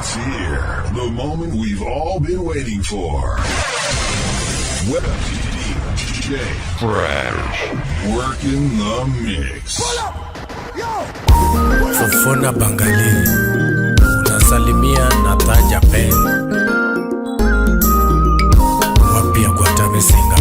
It's here. The moment we've all been waiting for. Web DJ Fresh. Working the mix. Fofona Bangali unasalimia na Taja Pen wapia Gwatamesinga.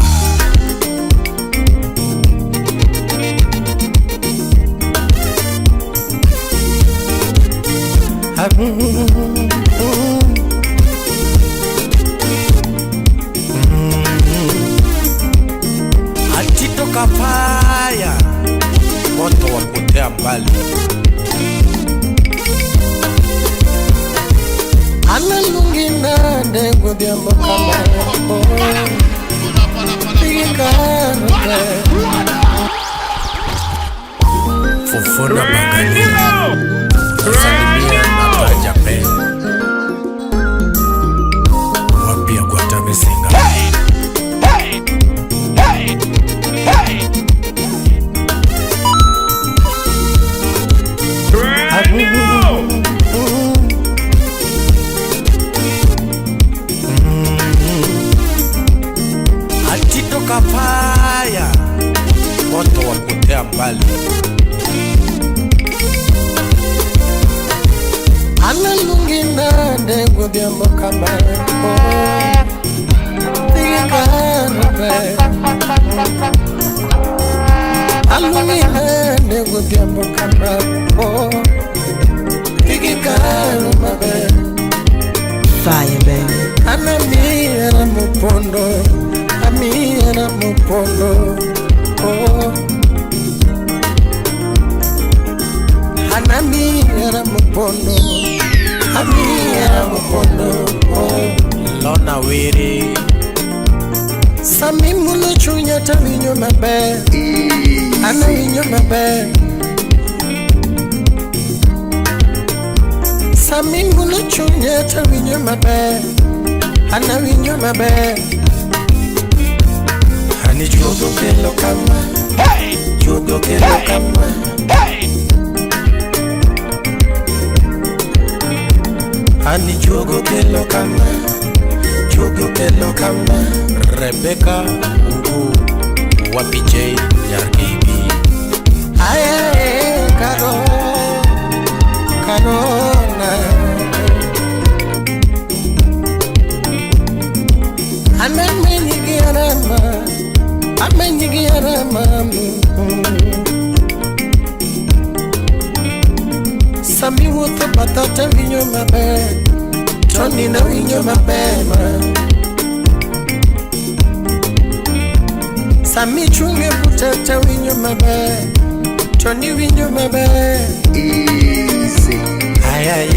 Atito Kapaya moto wa kutea mbali. Analungina ndengo byambo kama Fofona Bangali unasalimia na Taja Pen wapia Gwatamesinga. Atito Kapaya moto wa kutea mbali. Analungina ndengo byambo kama Alungina ndengo byambo kama Fire, baby. Anamira mupondo, amira mupondo, oh. Anamira mupondo, amira mupondo, oh. Lona Wiri Sami mulo chunya tawinyo maber, ana winyo maber. Sami mulo chunya tawinyo maber, ana winyo maber. Ani juogo kelo kama, juogo kelo kama. Ani juogo kelo kama, juogo kelo kama. Rebecca Ugu wapi J Nyar KB. Aye, karo, karona. Amenyigiarama, amenyigiarama. Sami wuotho batha to winjo maber, to nindo winjo maber ma. Sami chung' e buta to winjo maber, to ni winjo maber. Easy. Ay, ay,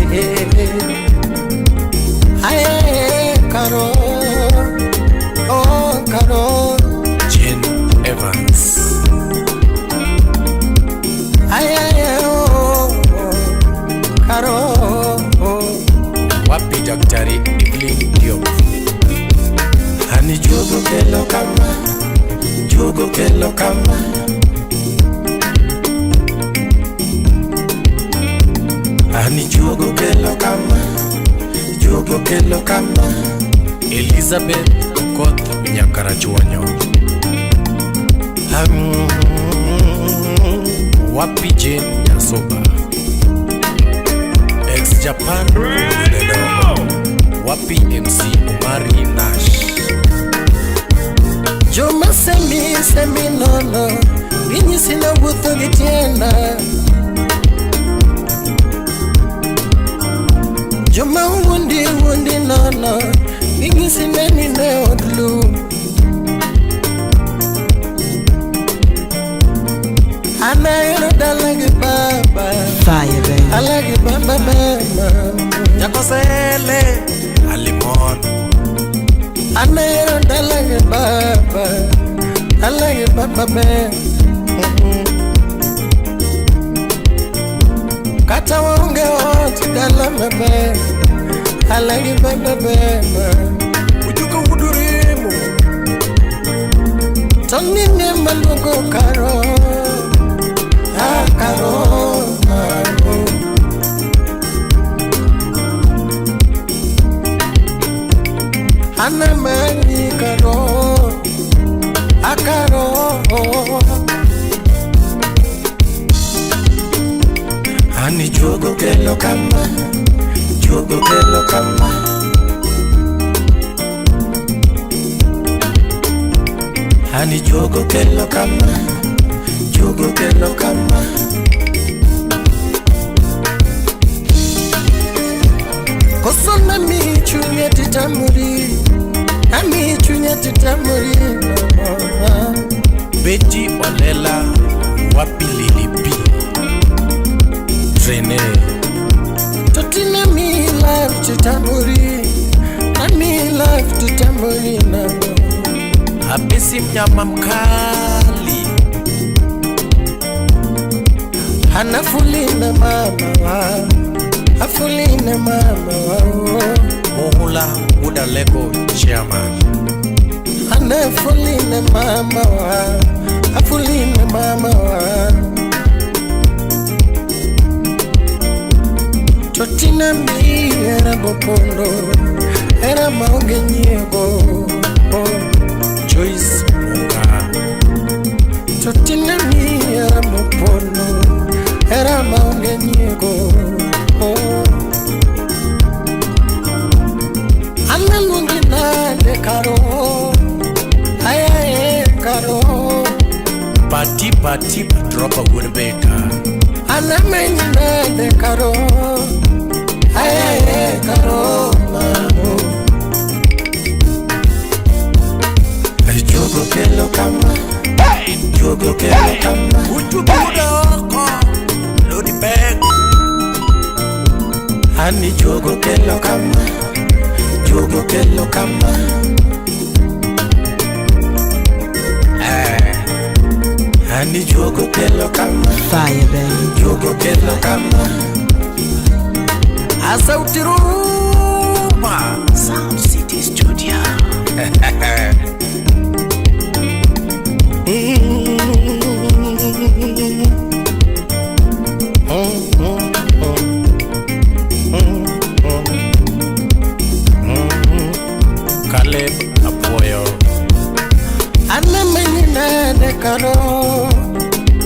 ay, ay, karo, oh, karo. Jane Evans Ay, ay, ay, oh, oh, karo, oh. wapi Daktari Evelyn Diop. Ani juogo kelo kama, juogo kelo kama. Ani juogo kelo kama, juogo kelo kama. Elizabeth Okoth Nyakarachuonyo wapi Jane Nyasoba ex Japan Udedongo wapi MC Omari Nash. Joma semi semi nono, ginyisi na wuotho gi tienda. Joma wuondi wuondi nono, ginyisi neni ne od lum. An ahero dala gi baba, Fire, baby. dala gi baba mama. Nyakosele Alimon An ahero dala gi baba, dala gi baba ber. Kata waonge ot dala maber, dala gi baba ber. Ujuka Uduremo To nine maluongo karo, ah karo, ah, oh. Anamanyi karo akaro. Ani juogo kelo kama, juogo kelo kama. Ani juogo kelo kama, juogo kelo kama. Koso nami chunya titamuri, ami chunya titamuri. Betty Olela wapi Lilipi Trainer. Totina mi life titamuri, ami life titamuri na. Apisi mnyama mkali. Anafulina mama wa, afulina mama wa. Muhula Udaleko chairman. Anafulina mama wa, afulina mama wa. Totina mi era bopondo, era maonge nyiego. Joyce Munga. Totina mi era bopondo, era maonge nyiego. Analungi nade karo, ayae karo. Pati pati dropa Woodbaker. Anamenyi nade karo, ayae karo mamo. Juogo kelo kama, juogo kelo kama. Uchubuda oko Lodi bag. Ani juogo kelo kama, juogo kelo kama. Ani juogo kelo kama, Fire, baby. juogo kelo kama. Asauti Ruma Sound City Studio. Caleb Apoyo. Anamenyi nade karo,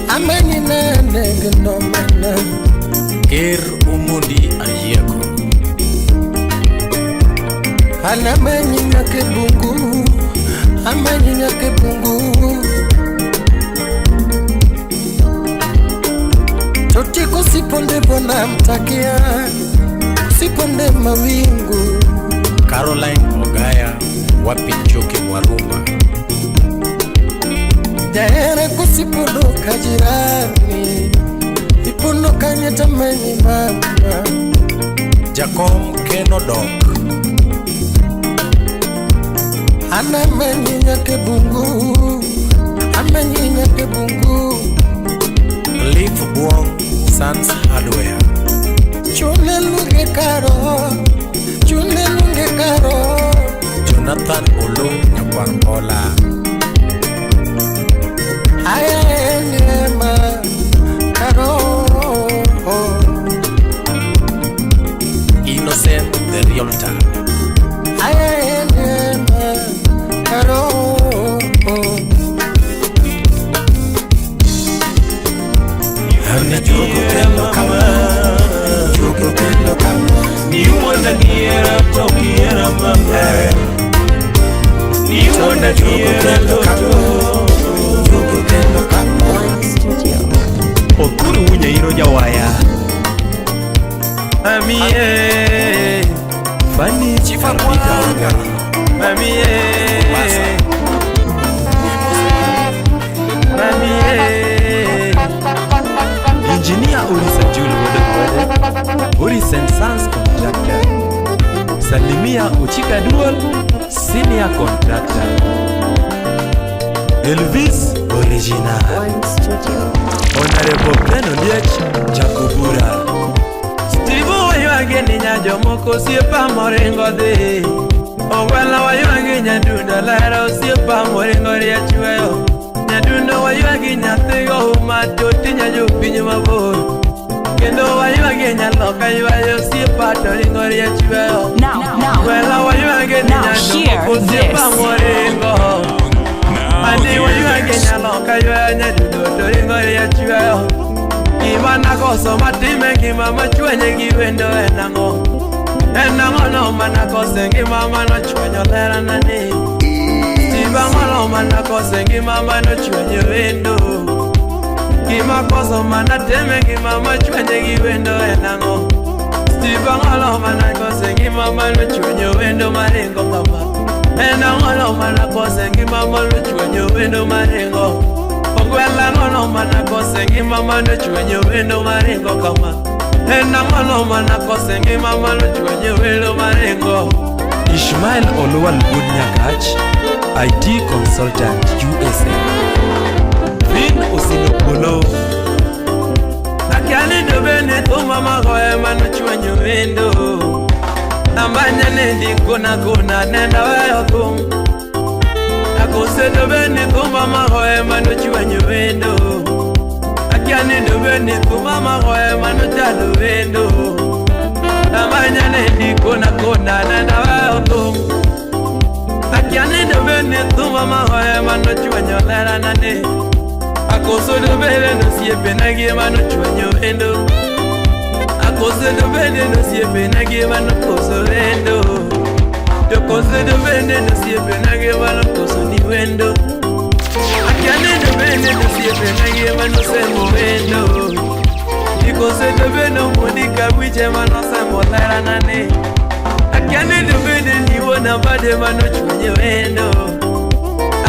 amenyi nade gnomana. Ker Omondi Ayieko. Anamenyi nyake bungu, amenyi nyake bungu. Totiko siponde bona mtakia, siponde mawingu. Caroline Ogaya wapi Njoki Mwaruma. Jahere kusipodoka jirani, iponoka nyetamenyi mama. Jakom Keno Dok. Anamenyi nyake bungu, amenyi nyake bungu. Leaf Buong Sans Hardware. Chune lunge karo, chune lunge karo. Jonathan Olo Nyakwangola. Aya enema karo. Innocent the Realtor. Aya enema karo. Ani juogo kelo kama, juogo kelo kama. Niwuonda giera to giera mama. Niwuonda Juogo giera kelo to kama, juogo kelo kama. Okuru wunyairo jawaya. Mami Fani Chifa Mwanga. Mami Mami Engineer Urisa Julu Wede Urisen Sans Contractor. Salimia Uchika Dual Senior Contractor. Elvis Original. Honorable Ben Oliech Jakubura. Steve waywage ni nyajomoko osiepa moringo dhi. Ogwala waywagi nyadundo lero osiepa moringo riech weyo. Nyadundo waywagi nyathigo uma toti nyajopiny mabor. Kendo waywagi nyaloka ywayo osiepa to ringo riech weyo. Now, now, Gwela waywagi ni now, hear nyajomoko Osiepa this. moringo. Now Andi hear waywage this. nyaloka ywaya nyadundo to ringo yachweyo. Gima nakoso matime ngima machwenye gi wendo en ang'o? En ang'o no manakose ngima manochwenyo lerana ni? Steve ang'o no manakose ngima manochwenyo wendo? Gima koso manatime ngima machwenye gi wendo en ang'o? Steve ang'o no manakose ngima manochwenyo wendo maringo kama? En ang'o no manakose ngima manochwenyo wendo maringo? Ogwela ang'o no manakose ngima manochwenyo wendo maringo kama? En ang'o no manakose ngima manochwenyo wendo maringo? Ishmael Oluwal Wuod Nyakach, IT Consultant USA. Vin Osino Polo, Akia ni dobe ni thuma magoye manochwenyo wendo. Nambanya nendi kona kona nenda weyo thum. Akose dobe ni thuma magoye manochwenyo wendo. Akia ni dobe ni thuma magoye manochalo wendo. Nambanya nendi kona kona nenda weyo thum. Akia ni dobe ni thuma magoye manochwenyo lerana ni. Akoso dobe nosiepe na gi manochwenyo wendo. Akoso dobe nosiepe na gi manokoso wendo. To koso dobe nosiepe na gi manokoso ni wendo. Akia ni dobe nosiepe na gi manosemo wendo. Ikoso dobe nomundi kawiche manosemo lerana ni. Akia ni dobe ni wuona bade manochwenyo wendo.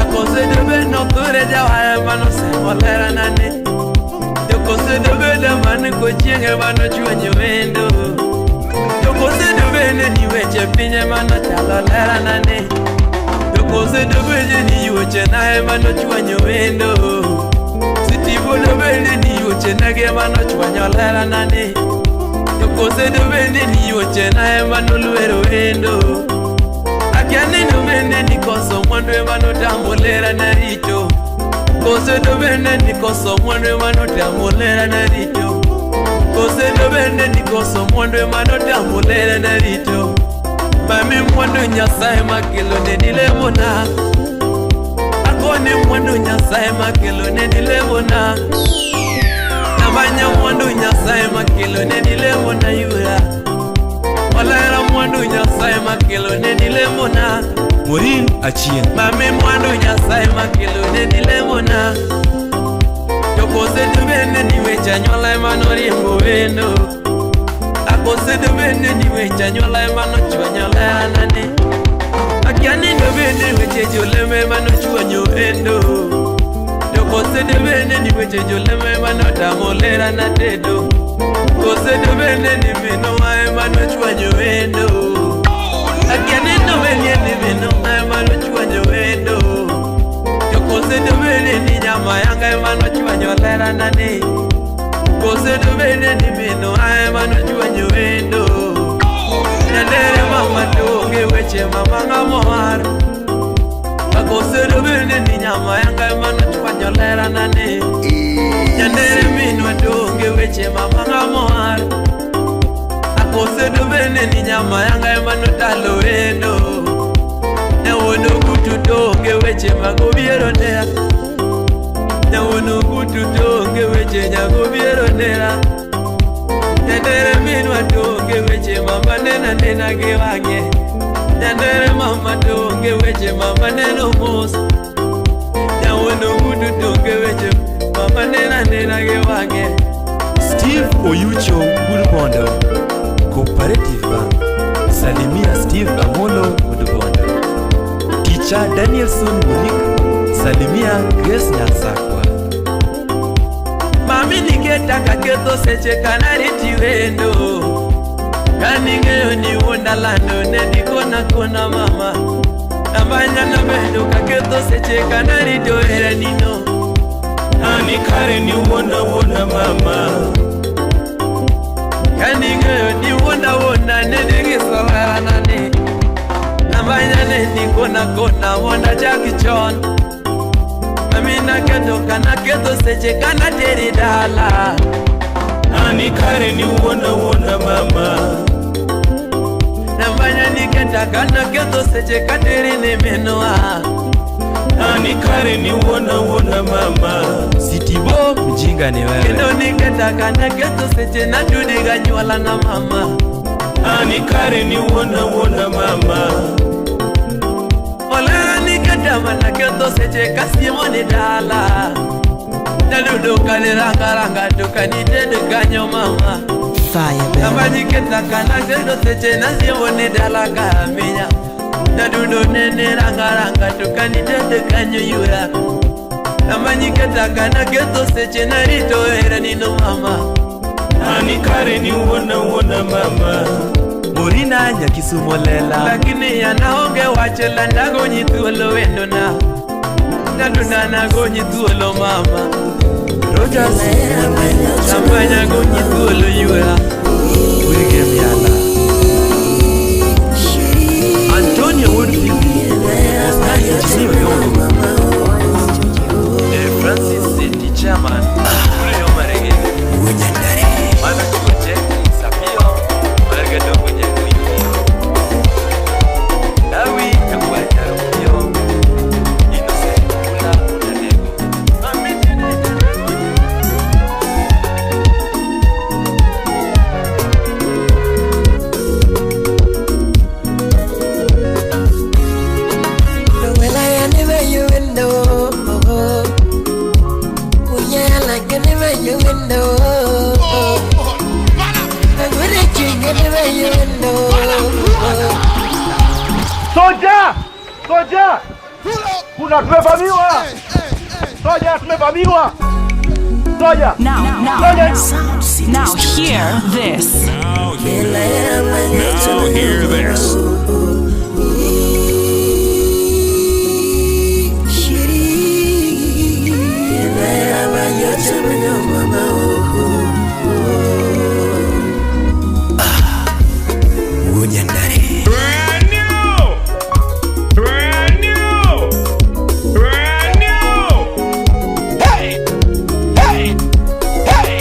Akose dobe nothure jawaya manosemo lerana ni. To kose dobe man kochienge manochwenyo wendo. To kose dobe ni weche pinye manochalo lerana ni. To kose dobe ni weche nae manochwenyo wendo. Sitibo dobe ni weche nage manochwenyo lerana ni. To kose dobe ni weche nae manolwero wendo. Akia ni dobe ni koso mwandu manotamo lerana richo. Kose dobe ni koso mwandu manotamo lerana richo. Kose dobe ni koso mwandu manotamo lerana richo. Mami mwandu Nyasaye makelo ne nilemona. Akone mwandu Nyasaye makelo ne nilemona. Namanya mwandu Nyasaye makelo ne nilemona yura. Olera mwandu Nyasaye makelo ne nilemona. Maureen Achieng', Mami mwandu Nyasaye makelo ne nilemona. To kose dobe ni weche anyuola ema noriembo wendo. Akose dobe ni weche anyuola ema nochwanyo lerana ni. Akia ni dobe ni weche jolemo ema nochwanyo wendo. To kose dobe ni weche jolemo ema notamo lerana tedo. Kose dobe ni minwa ema nochwanyo wendo. Akia ni dobe ni minwa ema nochwanyo wendo. To kose dobe ni nyama yanga ema nochwanyo lerana ni. Kose dobe ni minwa ema nochwanyo wendo. Nyandere mama to onge weche mama ng'amo war. Akose dobe ni nyama yanga ema nochwanyo lerana ni. Nyandere minwa to onge weche mama ng'amo war. Akose dobe ni nyama yanga ema notalo wendo. Nyawuon ogutu to onge weche mag obiero nera. Nyawuon ogutu to onge weche nyagobiero nera. Nyandere minwa to onge weche mama nena nena gi wang'e. Nyandere mama to onge weche mama neno mos. Nyawuon ogutu to onge weche mama nena nena gi wang'e. Steve Oyucho Wuod Cooperative Bank. Salimia Steve Amolo Wuod Bondo. Teacher Danielson Monique, Salimia Grace Nyarsakwa. Mami niketa kaketho seche kanariti wendo. Kaning'eyo ni wuonda lando ne dikona kona mama. Nambanya nabedo kaketho seche kanarito heranino. Ani kare ni wuonda wuonda mama. Kaning'eyo ni wuonda wuonda ne digiso heranani. Nambanya ne dikona kona wuonda chaki chon. Mami naketho kanaketho seche kanateri dala. Ani kare ni wuonda wuonda mama. Nambanya niketho niketa kana ketho seche kateri ni minwa. Ani kare ni wuona wuona mama. Sitibo mjinga ni wewe. Kendo niketa kana ketho seche natudi ganyuola na mama. Ani kare ni wuona wuona mama. Olera niketa mana ketho seche kasiemo ni dala. Nadudo kane ranga ranga to kanitedo kanyo mama. Fire, baby. Amanyiketa kana ketho seche nasiemo ni dala kaminya. Nadudo nene ranga ranga to kanitedo kanyo yura. Amanyiketa kana ketho seche narito era nino mama. Ani kare ni wuona wuona mama. Morina nyakisumo lela. Lakini anaonge wache landago nyithuolo wendona. Nadunda nago nyithuolo mama. Rogers Amanya go nyithuolo yura. Wige miala. Antonio Woodfield Oscar Engineer Yongo. Francis the chairman. Kule yomarege. Wunyandare. Mana kuche sapio. Marga dogo nyakuyo. Dawi chakwa charupio. Innocent kula unanego. Amitene janego. Soja! Soja! Kuna tumevamiwa! Soja tumevamiwa! Soja! Now, Soja! now hear this. Now hear this. Wunyandare. Brand new! Brand new! Brand new! Hey! Hey! Hey!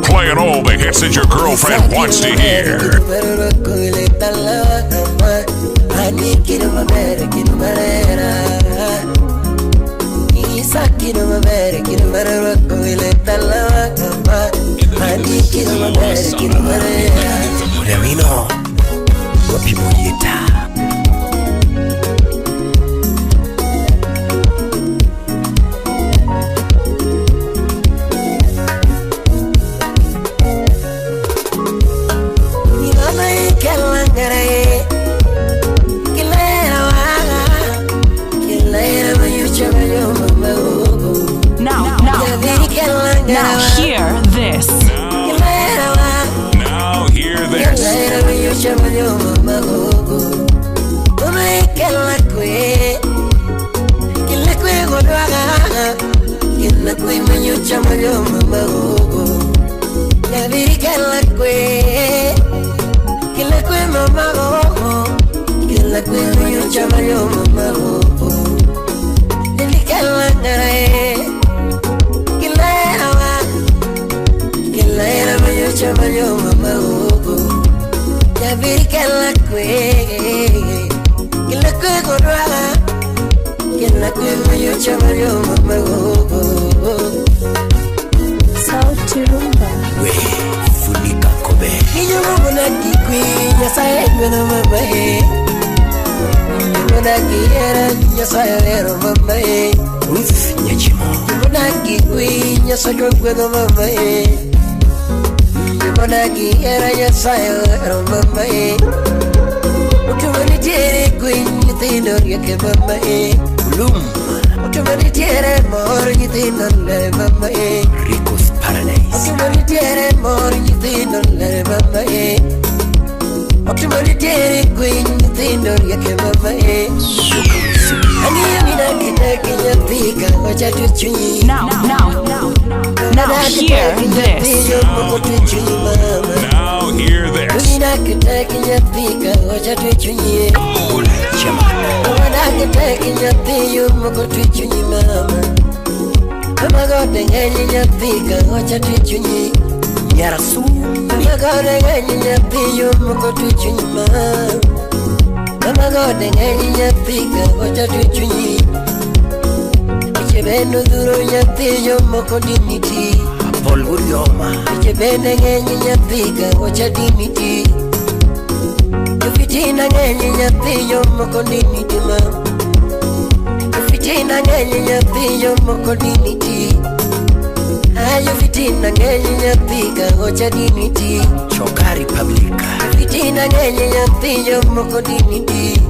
Playing all the hits that your girlfriend wants to hear. Mulewino wapimuyeta. Now, now, now hear this. Now hear this. Kila kwe manyocha mayo mama oh. Nyadhiri kila kwe, kila kwe mama oh. Kila kwe manyocha mayo mama oh. Nyadhiri kila ngare, kila awa, kila era manyocha mayo mama oh. Nyadhiri kila kwe, kila kwe godwa. Kila kwe manyocha mayo mama oh. Sauti Rumba. We funika kobe. Ninyumuna kikwi nyasaye gweno mama e. Ninyumuna kiera nyasaye lero mama e. Ruth Nyachimo. Ninyumuna kikwi nyasaye gweno mama e. Ninyumuna kiera nyasaye lero mama e. Utumani tiere kwi nyithindo rieke mama e. Ulum. Utumani tiere mor nyithindo lere mama e. Rico's Paradise. Otumani tiere mor nyithindo lere mama e. Otumani tiere kwe nyithindo rieke mama e. Ang'iyo ni nakitaki nyathi ka ocha chunyi. Now, now, now hear this. Now hear this. Ni nakitaki nyathi ka ocha chunyi. Chama. Nakitaki nyathi yo moko chunyi mama. Mama gode ng'eny nyathi ka ocha chunyi. Nyarasu. Mama gode ng'eny nyathi yo moko chunyi mama. Mama gode ng'eny nyathi ka ocha chunyi. Weche bende odhuro nyathi yo moko diniti. Paul Gurioma. Weche bende ng'eny nyathi ka ocha diniti. Jofitina ng'eny nyathi yo moko diniti ma. Jofitina ng'eny nyathi yo moko diniti. Ayo fitina ng'eny nyathi ka ocha diniti. Choka Republic. Fitina ng'eny nyathi yo moko diniti.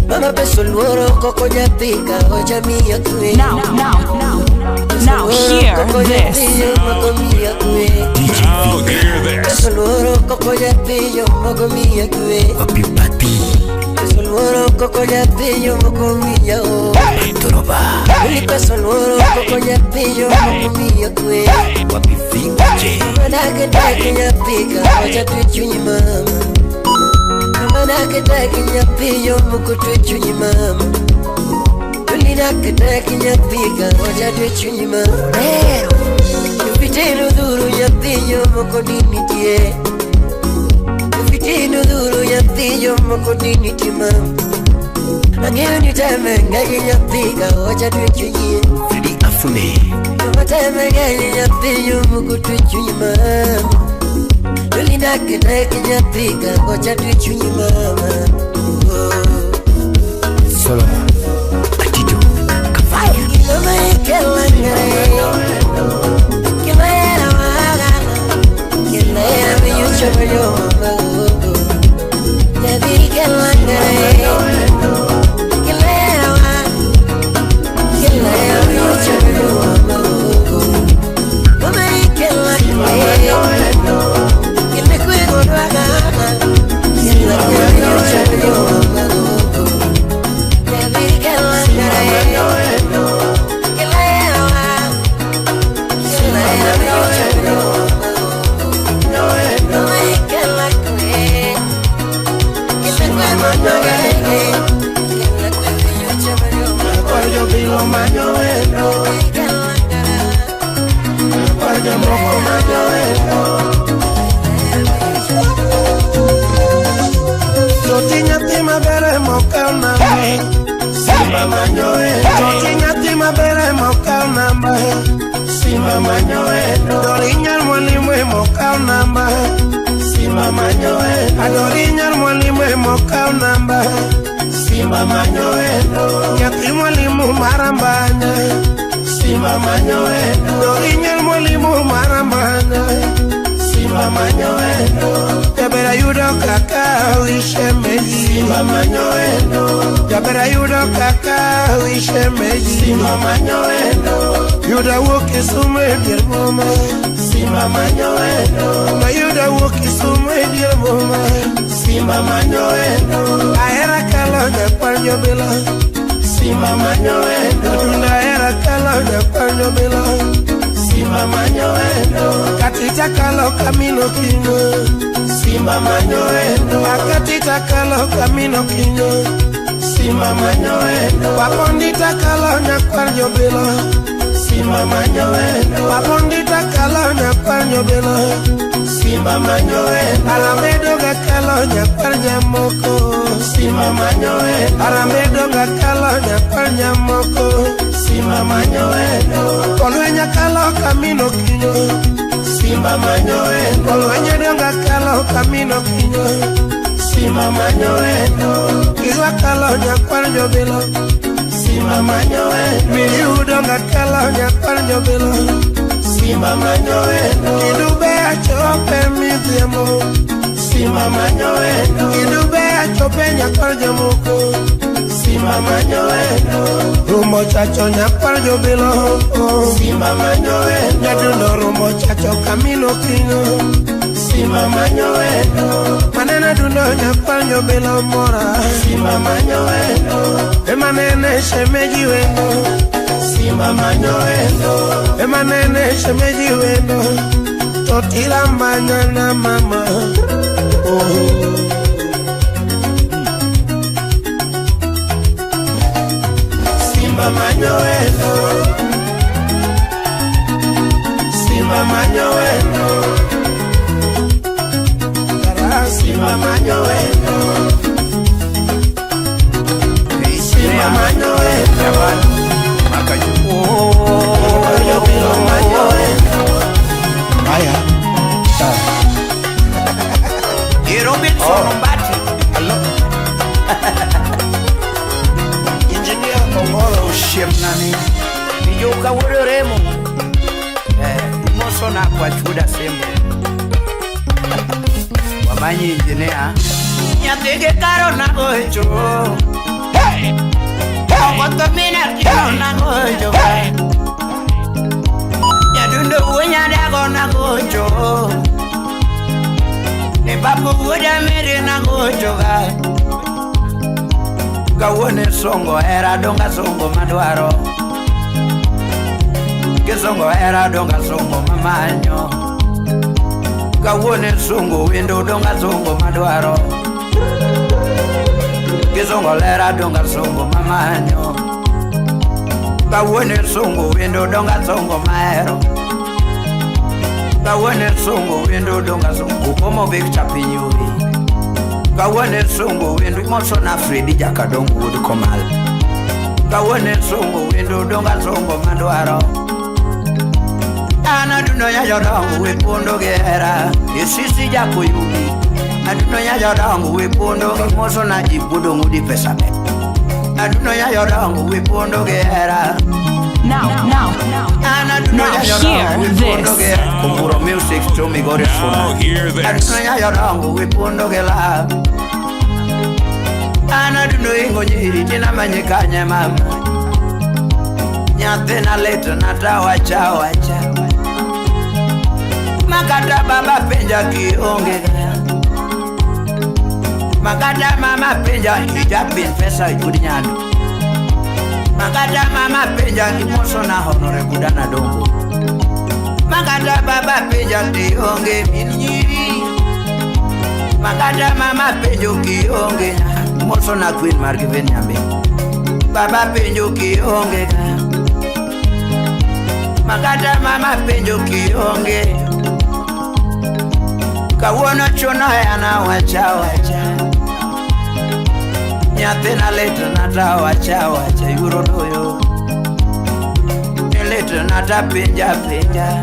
Mama peso luoro koko nyathi ka ocha miyo kwe. Now, now, now hear this. Moko miyo kwe. DJ Now Vic. hear this. Peso luoro koko nyathi yo moko miyo kwe. Wapi Pati. Peso luoro koko nyathi yo moko miyo. Toroba. Peso luoro koko nyathi yo moko miyo kwe. Wapi Vic J. Manakitaki nyathi ka ocha twe chunyi mama. Manakitaki nyathi yo moko twe chunyi mama. Tulinakitaki nyathi ka ocha twe chunyi mama. Pero Jufitino duro nyathi yo moko dinitie. Jufitino duro nyathi yo moko diniti mama. Ang'eyo ni teme ng'eny nyathi ka ocha twe chunyi. Freddy Afune. Mateme ng'eny nyathi yo moko twe chunyi mama. Tulinakitaki nyathi ka ocha twe chunyi mama. Oh. Solomon. Atito. Kafaya. Mama kela ngare, kela era waga, kela era miyucho mayo mama. Nyathi kela ngare, kela era waga, kela era miyucho mayo mama. Mama kela ngare, kela kwe godwaga, kela kwe miyucho mayo mama. Nyathi kela ngare. Toti nyathi maber emokaw namba Simba manyo Toti nyathi maber emokaw namba Simba manyo Dori nyar mwalimu emokaw namba Simba manyo Adori nyar mwalimu emokaw namba Simba manyo Nyathi mwalimu marambanya Simba manyo Dori nyar mwalimu marambanya Simba manyo Jabera yudo kaka ishemeji Simba manyo Jabera yudo kaka ishemeji Simba manyo Yuda wuok Kisumu e dier boma Simba manyo Ma yuda wuok Kisumu e dier boma Simba manyo Ahera kalo nyakwar jobila Simba manyo Adunda ahera kalo nyakwar Jobilo. Simba manyo wendo. Katita kalo kamino kinyo. Simba manyo wendo. Akatita kalo kamino kinyo. Simba manyo wendo. Wapondita kalo nyakwar Jobilo. Simba manyo wendo. Wapondita kalo nyakwar Jobilo. Simba manyo wendo. Alamedo gakalo nyakwar Nyamoko. Simba manyo wendo. Alamedo gakalo nyakwar Nyamoko. Simba manyo wendo. Kolwenya kalo kamino kinyo. Simba manyo wendo. Kolwenya donga kalo kamino kinyo. Simba manyo wendo. Kiwa kalo nyakwar Jobilo. Simba manyo wendo. Miyudo kalo nyakwar Jobilo. Simba manyo wendo. Kidube achope midhiambo. Simba manyo wendo. Kidube achope nyakwar Jomoko. Simba manyo wendo. Rumo chacho nyakwar Jobilo. Simba manyo wendo. Nyadundo rumo chacho kamino kinyo. Simba manyo wendo. Manena dundo nyakwar Jobilo mora. Simba manyo wendo. Emanene shemeji wendo. Simba manyo wendo. Emanene shemeji wendo. Totila manyana mama. Oh. Simba manyo wendo. Simba manyo wendo. Simba manyo wendo. Simba manyo wendo. Manyo wendo. Aya. Robinson Ombati. Hello. Engineer Ongolo Oshiemnani. Mijoka wuod Remo. Moso na kwa chuda sembo. Wamanyi engineer. Nyathigi karo na gocho. Hey! Okoto mina kiro na gocho. Nyadundo wuo nyadago na gocho. Ne babu wuoda mere na gocho ga. Kawuono songo hera donga songo madwaro. Kisongo hera donga songo mamanyo. Kawuono songo wendo donga songo madwaro. Kisongo lera donga songo mamanyo. Kawuono songo wendo donga songo mahero. Kawuono songo wendo donga songo komo Victor Pinyuri. Kawuono songo wendo moso na Fredi Jakadongo wuod Komal. Kawuono songo wendo donga songo madwaro. An adundo nya jodongo we pondo gi hera. Isisi jakoyugi. Adundo nya jodongo we pondo gi moso na ji puodo ng'udi pesa be. Adundo nya jodongo we pondo gi hera. Now hear this. Kumburo music to me gore Now hear this. Adundo nya jodongo we pondo gi love. An adundo ingo nyiri tina manye kanye mama. Nyathina lit na tawacha wacha. Makata baba penja kionge ga. Makata mama penja hijab pesa yud nyando. Makata mama penja imoso na honore budana dongo. Makata baba penja kionge min nyiri. Makata mama penjo kionge moso na queen mar given nyambe. Baba penjo kionge ga. Makata mama penjo kionge. Kawuono chuno yana wacha wacha. Nyathina lit na ta wacha wacha yuro doyo. Lit na ta penja penja.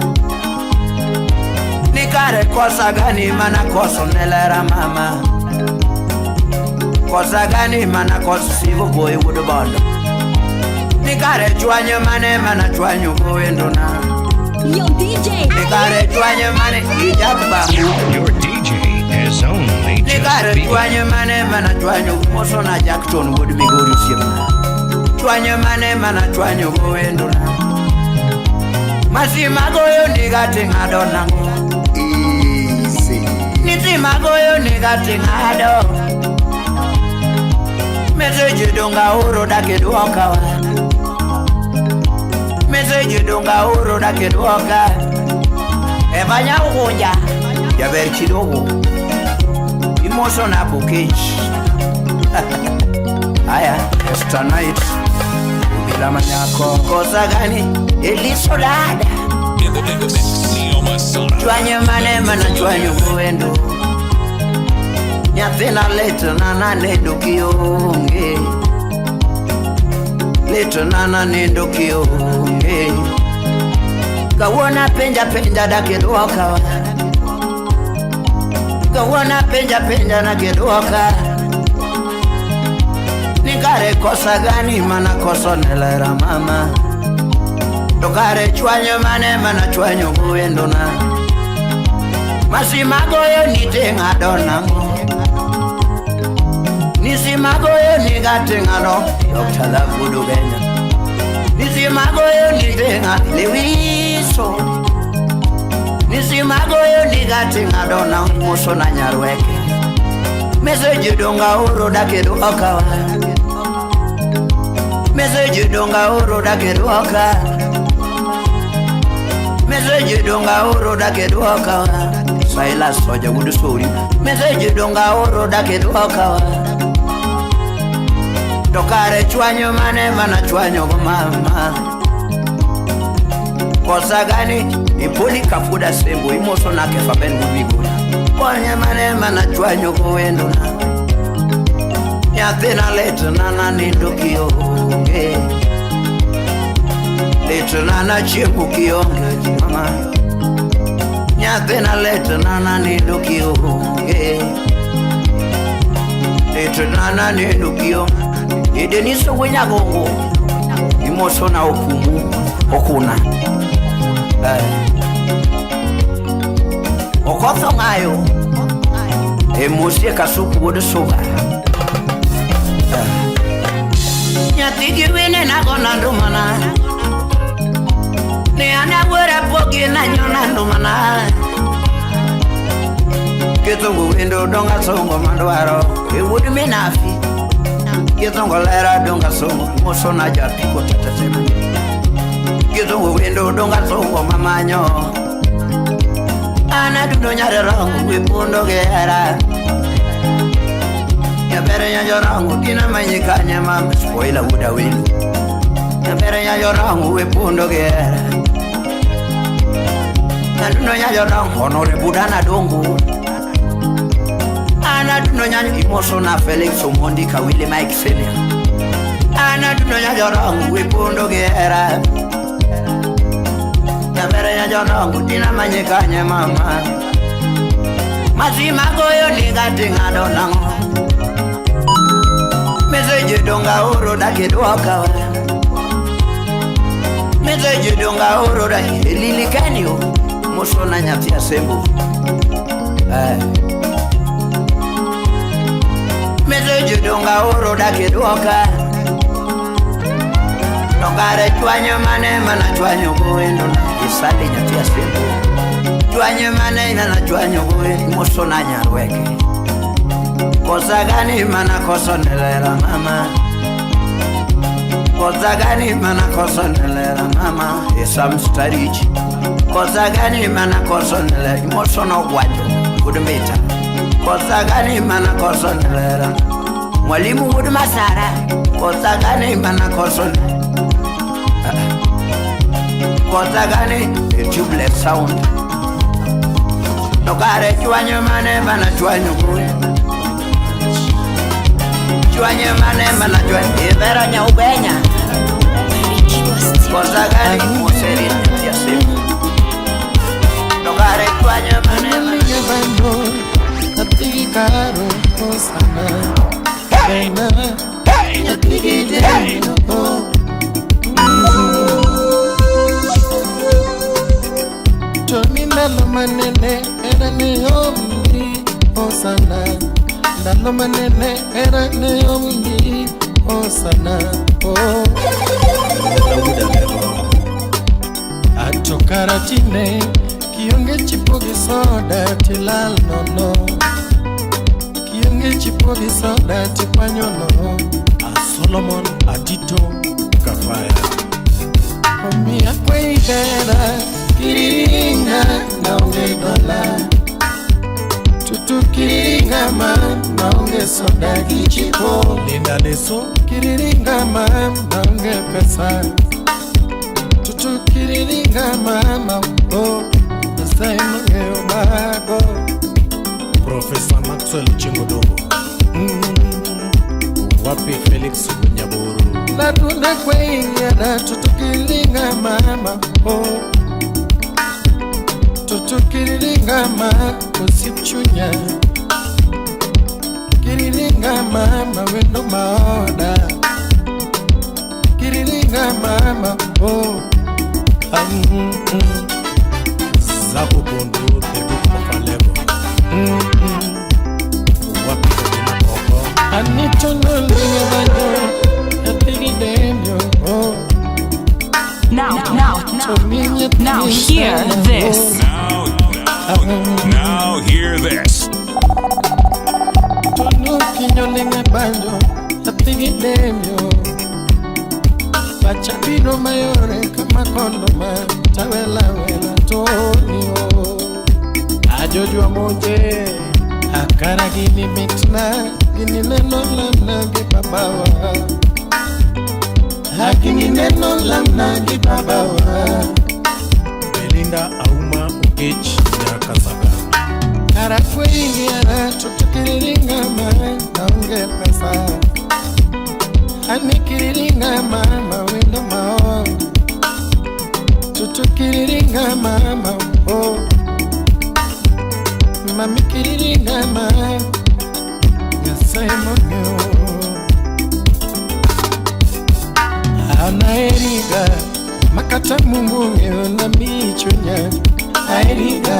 Ni kare kosa gani mana koso nelera mama. Kosa gani mana koso sivo boy wuod bondo. Ni kare chwanyo mane mana chwanyo gowendo na. Yo DJ. Ni kare chwanyo mane ijab bambu. Your DJ has only Ni just kare begun. chwanyo mane mana chwanyo moso na Jackson wuod Migori osiepna. Chwanyo mane mana chwanyo gowendo na. Masima goyo niga ting'ado nang'o. Easy. Nitima goyo niga ting'ado. Message donga oro dake duoka wa. Message donga oro na kedwoka. Evanya ugonja. Jaber kidogo. Imoso na bukech. Haya, Esther Night. Bila manyako. Kosa gani? Eliso dada. In the mix, Neo Masana. Chwanye mane mana chwanyo goendo. Nyathina litna nanindo kionge. Litna nanindo kionge. Kawuono penja penja dakidwoka. Kawuono penja penja nakidwoka. Ni kare kosa gani mana koso ne lera mama. To kare chwanyo mane mana chwanyo goendo na. Masima goyo ni te ng'ado nang'o. Nisima goyo ni gate ng'ado. Dr. Love Wudu Kenya. Nisima goyo ni te ng'ado lewiso. Nisima goyo ni gate ng'ado nang'o. Moso na nyarweke. Message donga oro dakidwoka. Message donga oro dakidwoka. Message donga oro dakidwoka. Silas Soja wudu sori. Message donga oro dakidwoka. To kare chwanyo mane mana chwanyo go mama. Kosa gani ipoli kafuda sembo imoso na kefa ben gubigo. Konye mane mana chwanyo go wendo na. Nyathina litna nanindo kionge. Litna na chiemo kionge mama. Nyathina litna nanindo kionge. Litna nanindo kionge. Edeniso wenyagongo. Imoso na okumu okuna. Okotho ng'ayo. Emosie kasuku wuod suga. Nyathi gi wine nago ndumana. Ne an awuora pogi nanyona ndumana. Kithungu wendo donga songo madwaro. E wuod minafi. Kithungu lera donga songo. Moso na japiko tetetema. Kithungu wendo donga songo mamanyo. An adundo nyare rangu wipundo gi hera. Nyabere nyajorangu dina manyi kanye mama. Spoiler wuda wendo. Nyabere nyajorangu wipundo gi hera. Adundo nyajorangu honore budana dongo. An adundo nyanyo imoso na Felix Omondi Kawili Mike Senior. An adundo nyajorangu wipundo gi hera. Nyabere nyajorangu dina manyi kanye mama. Masima goyo ni gati ng'ado nang'o. Message donga oro dakidwoka. Message donga oro dakilili kenyo. Moso na nyathi asembo. Message donga oro dakidwoka. To kare chwanyo mane mana chwanyo goendo na. Isali nyathi asembo. Chwanyo mane mana chwanyo goendo. Moso na nyarweke. Kosa gani mana koso ne lera mama. Kosa gani mana koso ne lera mama. Esam starich. Kosa gani mana koso ne lera. Moso na ogwajo. Wuod mbita. Kosa gani mana koso ne lera. Mwalimu wuod masara. Kosa gani mana koso ne. Kosa gani e tubeless sound. To kare chwanyo mane mana chwanyo goendo. Chwanyo mane mana chwanyo. Ibera nyaubenya. Kosa gani moseri nyathi asembo. To kare chwanyo mane mana chwanyo. Atikaro osana. Bena. Atikide no. Tony ndalo manene era ne omni osana. Ndalo manene era ne omni osana. Oh. Atokara tine kionge chipogi soda tilal nono. Kionge chipogi soda tipanyo no. A Solomon Atito Kafaya. Omia kweidera kiriringa naonge dola Tutukiringa ma naonge soda kichiko Linda leso Kiriringa ma naonge pesa Tutukiriringa mama oh Nyasaye mang'eyo mago Professor Maxwell Chingodogo. Wapi Felix Nyaburu. Natunda kweinyana tutukiringa mama oh Tutukiriringa ma osipchunya Kiriringa mama wendo maoda Kiriringa mama oh Zaku Bundu the Duke of Alego. Wapi Kobina Koko. Anitonolinga banyo Atigidemyo oh Now, now, now, hear this. Now hear this. Tonukinyolinga banyo Atigidemyo Pachabino mayore kama kondoma Tawela wela tonio Ajojwa moje Akara gini mitna Gini neno lamna gi babawa Gini neno lamna gi babawa Belinda Auma Okech Nyakasaga. Karakwe ingiara tutukiriringa ma naonge pesa Anikiriringa mama wendo maonge Tutukiriringa mama oh Mami kiriringa ma Nyasaye mong'eyo Anaeriga makata Mungu ng'eyo na michunya Aeriga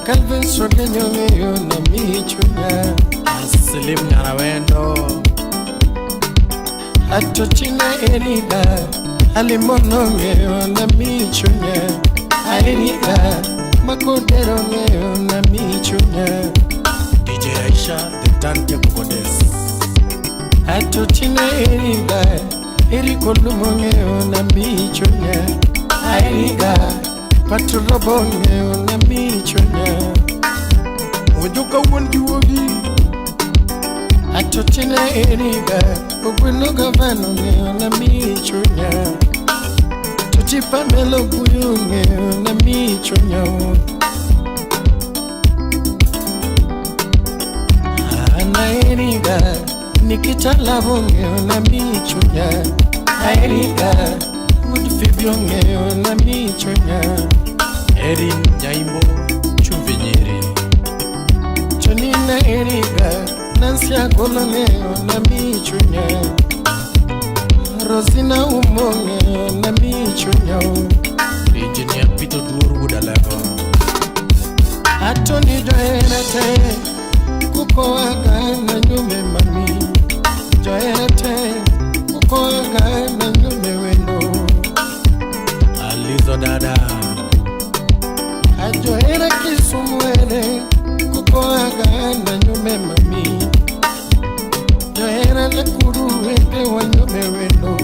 Calvin Sogenyo ng'eyo na michunya Selim Nyarawendo. Atochina eriga Alimono ng'eyo na michunya Aeriga Makodero ng'eyo na michunya DJ Aisha the Turntable Goddess. Atochina eriga Erikolumo ng'eyo na michunya Aeriga Paturobo ng'eyo na michunya Ojoka wuon juogi. Atochina eriga Ogweno gavano ng'eyo na michunya Tochipamelo buyu ng'eyo na michunya Anaeriga Nikitalabo ng'eyo na michunya Aeriga Woodfibio ng'eyo na michunya Erin Nyaimbo Chumvi Nyeri. Chonina eriga Nancy Agolo ng'eyo na michunya Rosina Umo ng'eyo na michunya Engineer Peter Duor Wudalego. Atoni johera te Kukoaga na nyume mami Johera te Kukoaga na nyume wendo Alizo Dada. Ajohera Kisumuere Kukoaga na nyume mami Johera Nakuru eke wa nyume wendo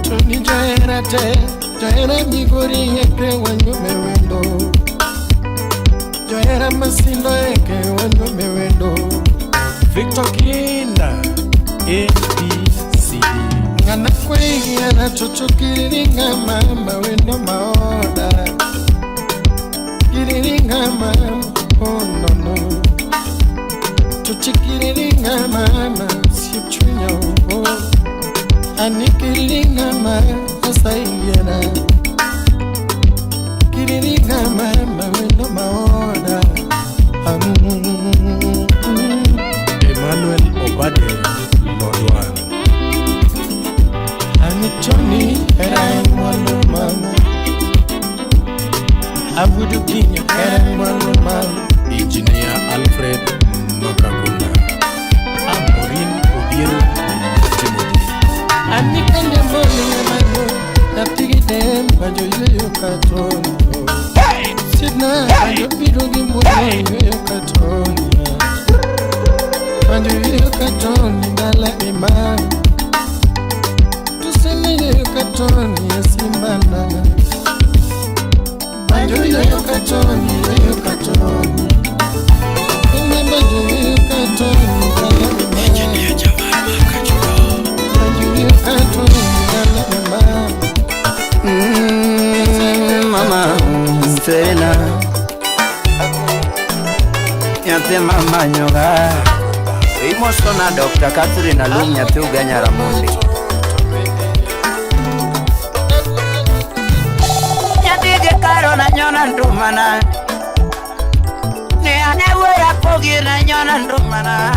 Toni johera te Johera Migori eke wa nyume wendo Johera Masindo eke wa nyume wendo Victor Kinda A B C D. Ngana kweiana tutukiriringa mama wendo maoda Kiriringa mama oh no no Tuchikiriringa mama sipchunya oh Anikiriringa mama asaiana Kiriringa mama wendo maoda Emmanuel Obade Lodwan. Anitoni era mwalo mama Abudu kinya era mwalo mama Engineer Alfred Makaguna. Amorin Obiero Timothy. Anikanya mboni manyo Natigide mbajo yuyo katoni Sidna banjo biro gi muno yuyo katoni Banjo yuyo katoni dala imam katoni esimbana. Banjo yoyo katoni yoyo katoni. Ina banjo yoyo katoni kalama. Engineer Jamal Makachuro. Banjo yoyo katoni kalama. Mama Serena, nyathi mama nyoga. Imosona Dr. Catherine Alum nyathi Ugenya Ramondi. Nyathi gi karo na nyona ndumana. Ne ane wuoya pogi na nyona ndumana.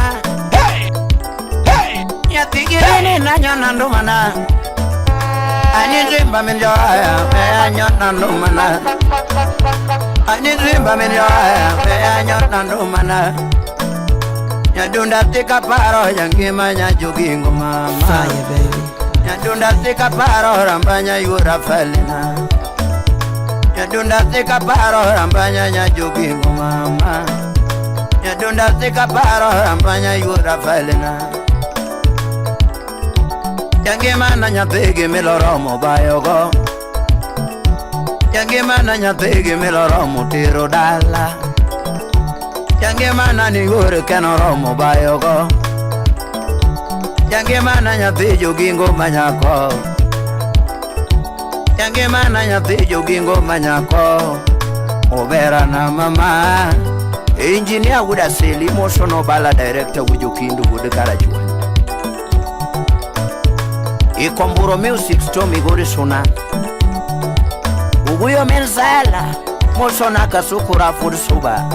Nyathi gi rini na nyona ndumana. Anizimba min joaya, me anyona ndumana. Anizimba min joaya, me anyona ndumana. Nyadunda tika paro nyangima nyajogingo mama. Fire, baby. Nyadunda tika paro rambanya yura felina. Nyadunda tika paro rambanya nyajogingo mama. Nyadunda tika paro rambanya yura felina. Yangima na nyathigi miloromo bayogo. Yangima na nyathigi miloromo tero dala. Yangima na ni gur kenoromo bayogo. Yangima na nyathi jogingo manyako. Yangima na nyathi jogingo manyako. Obera na mama. Engineer wuda seli mosono bala director wujokindu wuod Karachuonyo. Ikomburo Music Store Migori Suna. Uguyo Menzala Mosona Kasukura Food Suba.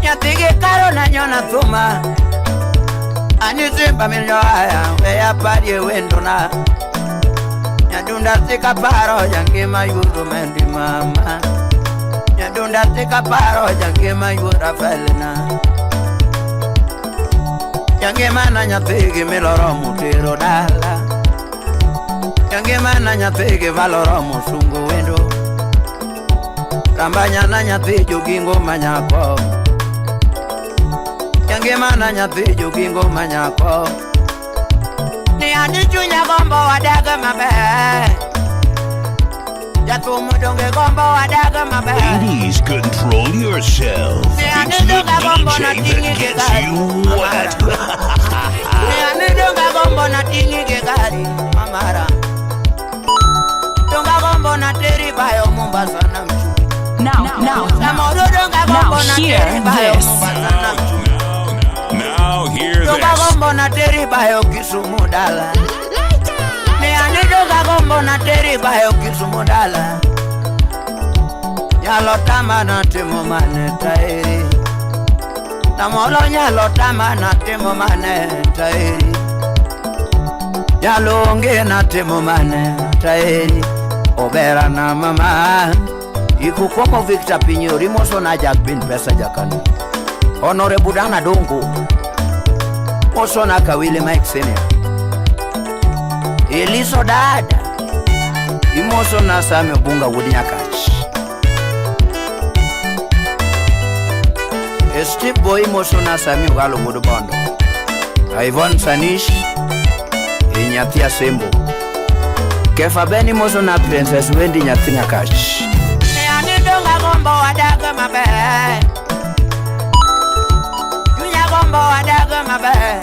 Nyathigi karo na nyona thuma. Anizimba minyoaya weya parie wendona. Nyadunda tika paro jangima yuro mendi mama. Nyadunda tika paro jangima yura felna. Yangima na nyathigi miloromo tero dala. Yangima na nyathigi valoromo sungo wendo. Rambanya na nyathi jogingo manyako. Yangima na nyathi jogingo manyako. Ni ani chunya gombo wadaga maber. Jathumo donge gombo wadaga maber. Ladies, control yourself. It's the DJ that gets you wet. Ni ani donga gombo na tingi ge gari mamara. Donga gombo na teri bayo Mombasa na mchu. Now, now, Samoro donga gombo now na hear teri bayo this. Mombasa na mchu. Now hear Donga this. gombo na teri bayo Kisumu dala. Ni ani donga gombo na teri bayo Kisumu dala. Nyalo tama na timo mane taeri. Namolo nyalo tama na timo mane taeri. Nyalo onge na timo mane taeri. Obera na mama. Ikukomo Victor Pinyo rimoso na Jack Bin pesa jakano. Honorable Dana Dongo. Moso na Kawile Mike Senior. Eliso dada. Imoso na Sami Obunga Wudi Nyakach. Steve Boy moso na Sami Ogalo Wuod Bondo. Ivon Sanish Nyathi Asembo. Kefa Beni moso na Princess Wendy Nyathi Nyakach. Ne ani donga gombo wadaga maber. Chunya gombo wadaga maber.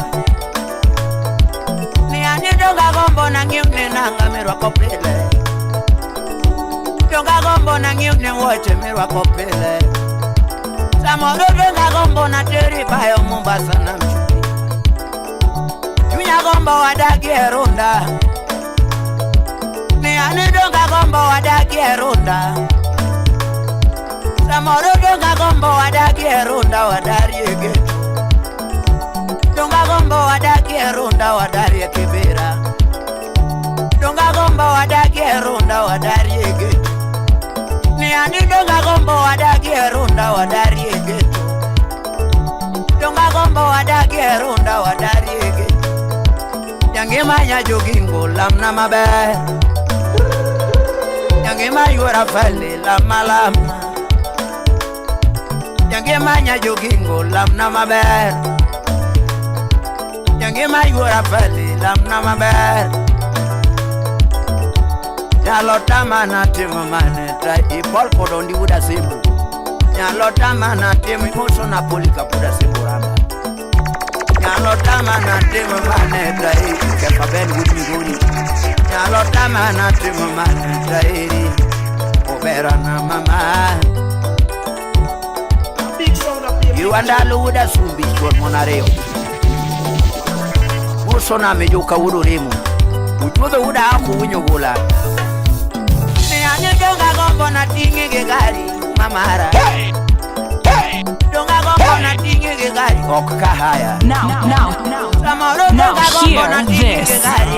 Ne ani donga gombo na ng'iyo ne nanga mirwako pile. Donga gombo na ng'iyo ne wuoche mirwako pile. Samoro donga gombo na teri bayo Mombasa na mchupi. Chunya gombo wadagi e runda. Ne ani donga gombo wadagi e runda. Samoro donga gombo wadagi e runda wadarie geto. Donga gombo wadagi e runda wadarie kibera. Donga gombo wadagi e runda wadarie geto. Ne ani donga gombo wadagi e runda wadarie geto. Donga gombo wadagi e runda wadarie geto. Yangima nyajogingo lamna maber. Yangima yuora fali lama lama. Yangima nyajogingo lamna maber. Yangima yuora fali lamna maber. Nyalo tama na timo mane ta ipol kodo ndi wuda simbu. Nyalo tama na timo imoso na poli kapuda simbu ramba. Nyalo tama na timo mane ta kefa ben wud migoni. Nyalo tama na timo mane ta iri obera na mama. Iwandalo wuda sumbi chwor monareo. Muso na mejuka wudo remo. Uchuodho wuda ako winyo gola. Ne ane donga gombo na tingi gi gari mamara. Donga gombo na tingi gi gari ok kahaya. Now, now, Samoro now donga gombo na hear tingi gi this. gari.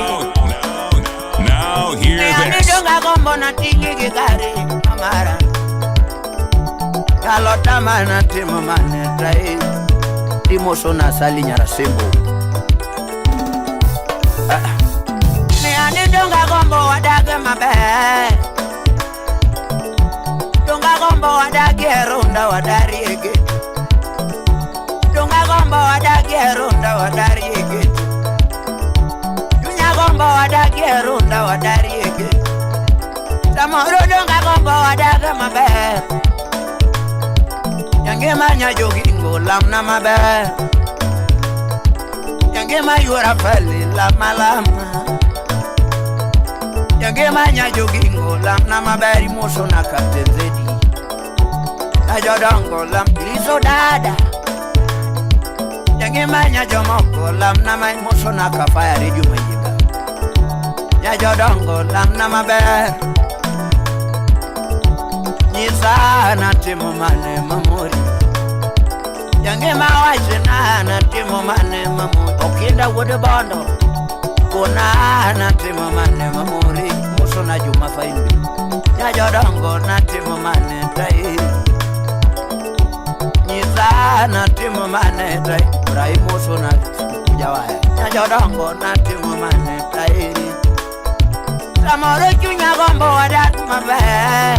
Now hear Ne ane this. donga gombo na tingi gi gari mamara. Nyalo tama na timo mane tai. Timo sona sali nyara sembo. Ne ane donga gombo wadage maber. Donga gombo wadage runda wadariege. Donga gombo wadage runda wadariege. Dunya gombo wadage runda wadariege. Samoro donga gombo wadage maber. Nyangema nyajogingo lamna maber. Nyangema yuora fali lama lama. Nyangema nyajogingo lamna maber imoso na Captain Zedi. Na jodongo lam liso dada. Nyangema nyajomoko lamna ma imoso na kafaya radio mayiga. Nyajodongo lamna maber. Nyisa na timo mane mamori. Nyangema wachna na timo mane mamori. Okinda wuod bondo. Kona na timo mane mamori. Muso na juma faimbi. Nyajodongo na timo mane tai. Nyisa na timo mane tai. Rai muso na jawaya. Nyajodongo na timo mane tai. Samoro chunya gombo wadak maber.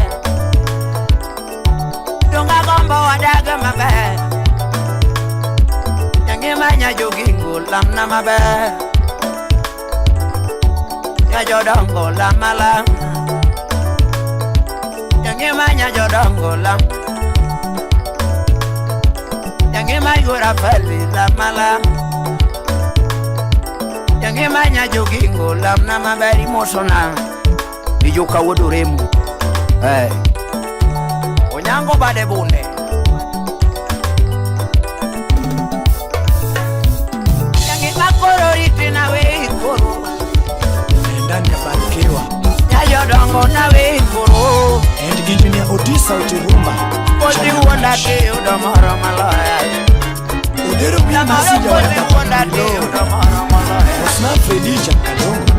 Donga gombo wadag maber. Nyangema nyajogingo lamna maber. Nyajodongo lama lama. Nyangema nyajodongo lam. Nyangema yura fali lama lama. Nyangema nyajogingo lamna maber imosona. Ijuka wuod remo. Eh. Onyango bade bunde. Nyangema koro riti na we koro. Ndani ya Barikiwa. Nyajodongo na we koro. And Engineer Otis Sauti Rumba. Kosi wuonda tiyudo moro maloya. Odero piny Samoro Masija kosi wuonda tiyudo moro moloya. Osman Fredicha Kadongo.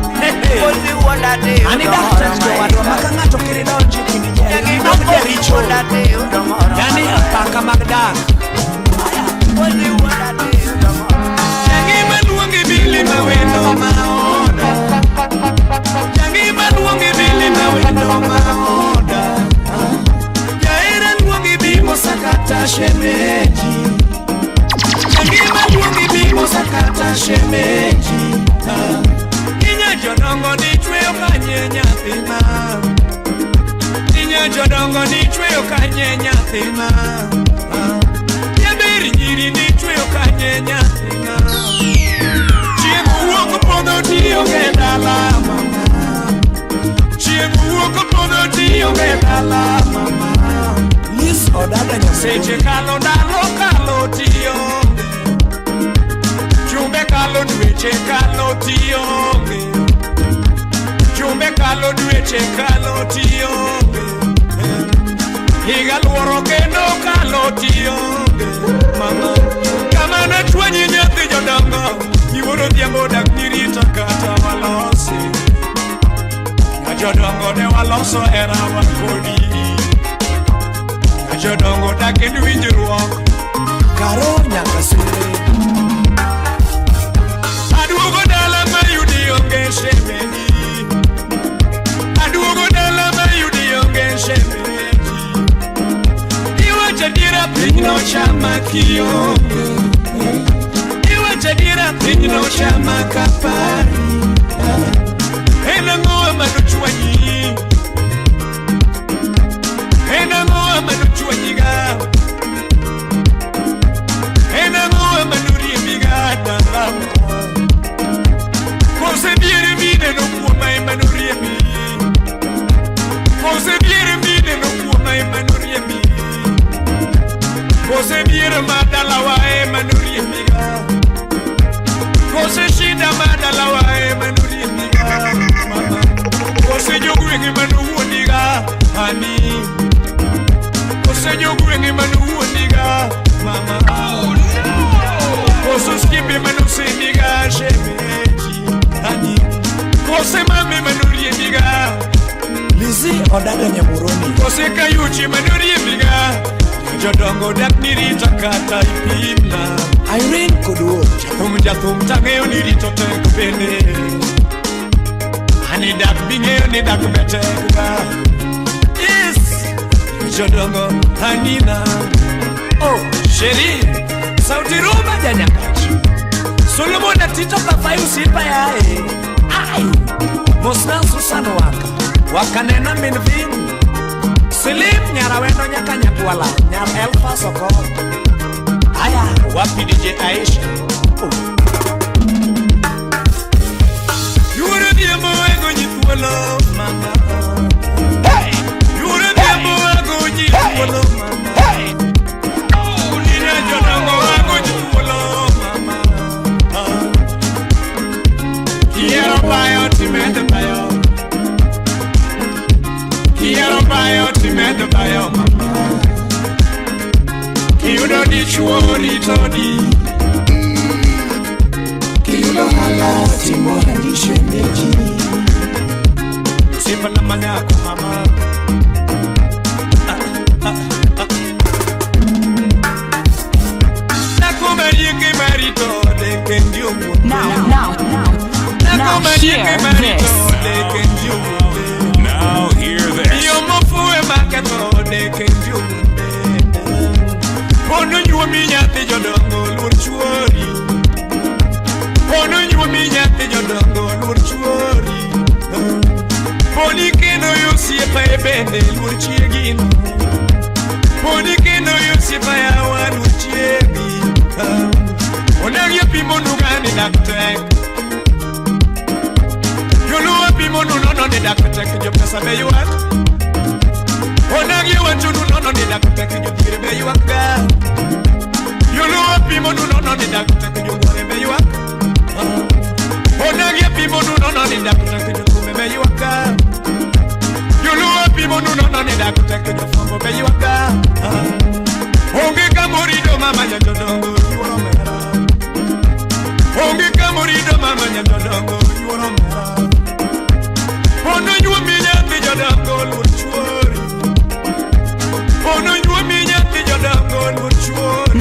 Kosi wuonda tiyudo Ani moro daktar jowadwa maka ng'ato kiri donji kind Nyangema jeri. kosi Jaricho. wuonda tiyudo moro Yani maloya. apaka mag dak. Kosi wuonda tiyudo moro. Jangima luongi bili mawendo maoda. Jangima luongi bili mawendo maoda. Jaera luongi bimo sakata shemeji. Jangima luongi bimo sakata shemeji. Inya jodongo ni chweyo kanye nyathina. Inya jodongo ni chweyo kanye nyathina. Jaber nyiri ni chweyo kanye nyathina. Chieng' wuok podho tionge dala mama. Chieng' wuok podho tionge dala mama. Liz Odada Nyamoro. Seche kalo ndalo kalo tionge. Jumbe kalo dweche kalo tionge. Jumbe kalo dweche kalo tionge. Higa luoro kendo kalo tionge. Mama, kama ne chwanyi nyathi jodongo, iwuoro odhiambo dak nirita kata walosi. Nga jodongo ne waloso herawa kodi. Nga jodongo dak en winjruok. Karo nyaka sere. Aduogo dala mayudi onge shemeji. Aduogo dala mayudi onge shemeji. Iwacho adiera piny nochama kionge. Iwacho adiera piny nochama kapari. En ang'o manochwanyi? Ani Koso jogwenge manuwuondiga mama. Oh no. Koso skipe manusendiga shemeji. Ani Kose mame manuriembiga. Lizzy Odada Nyaburoni. Kose kayuchi manuriembiga. Jodongo dak nirita kata ipimna. Irene Koduo. Jathum jathum tang'eyo ni rito tek bende. Ani dak bing'eyo ni dak betek ga. Yes. Jodongo anina. Oh, Sheri. Sauti rumba janyakach. Solomon Atito Pafai usipa yae. Ai. Mosna Susan Waka. Wakanena min vin. Silim nyarawendo nyaka nyakwala. Nyar Elfa Sokol. Aya, wapi DJ Aisha? Oh. Yuro diemo ego nyithuolo mama. Hey! Yuro diemo ego nyithuolo mama. Hey! Oh, nina jodongo ego nyithuolo mama. Kiero bayo timende bayo. Kiero bayo timende bayo mama. Kiyudo dichuo ritodi. Kiyudo hala timo handi shemeji. Sifa na manyako mama. Nakumarieke marito de kendio. Now, now hear this. Now hear this. Yo mofue maketo de kendio. Ono nyuomi nyathi jodongo luor chuori. Ono nyuomi nyathi jodongo luor chuori. Poni kendo yosiepa e bende luor chiegino. Poni kendo yosiepa yawa luor chiegi. Onagi pimo nugani dak tek. Joluo pimo nu nono ni dak tek jopesa be ywak. Onagi wacho nu nono ni dak tek jodhier be ywak ga. Joluo pimo nu nono ni dak tek jogware be ywak. Onagi pimo nu nono ni dak tek jothumbe be ywak ga. Joluo pimo nu nono ni dak tek jofwambo be ywak ga. Onge kamorido mama nyajodongo yuoro mera. Onge kamorido mama nyajodongo yuoro mera. Ono nyuomi nyathi jodongo luor chuori. Ono nyuomi nyathi jodongo luor chuori.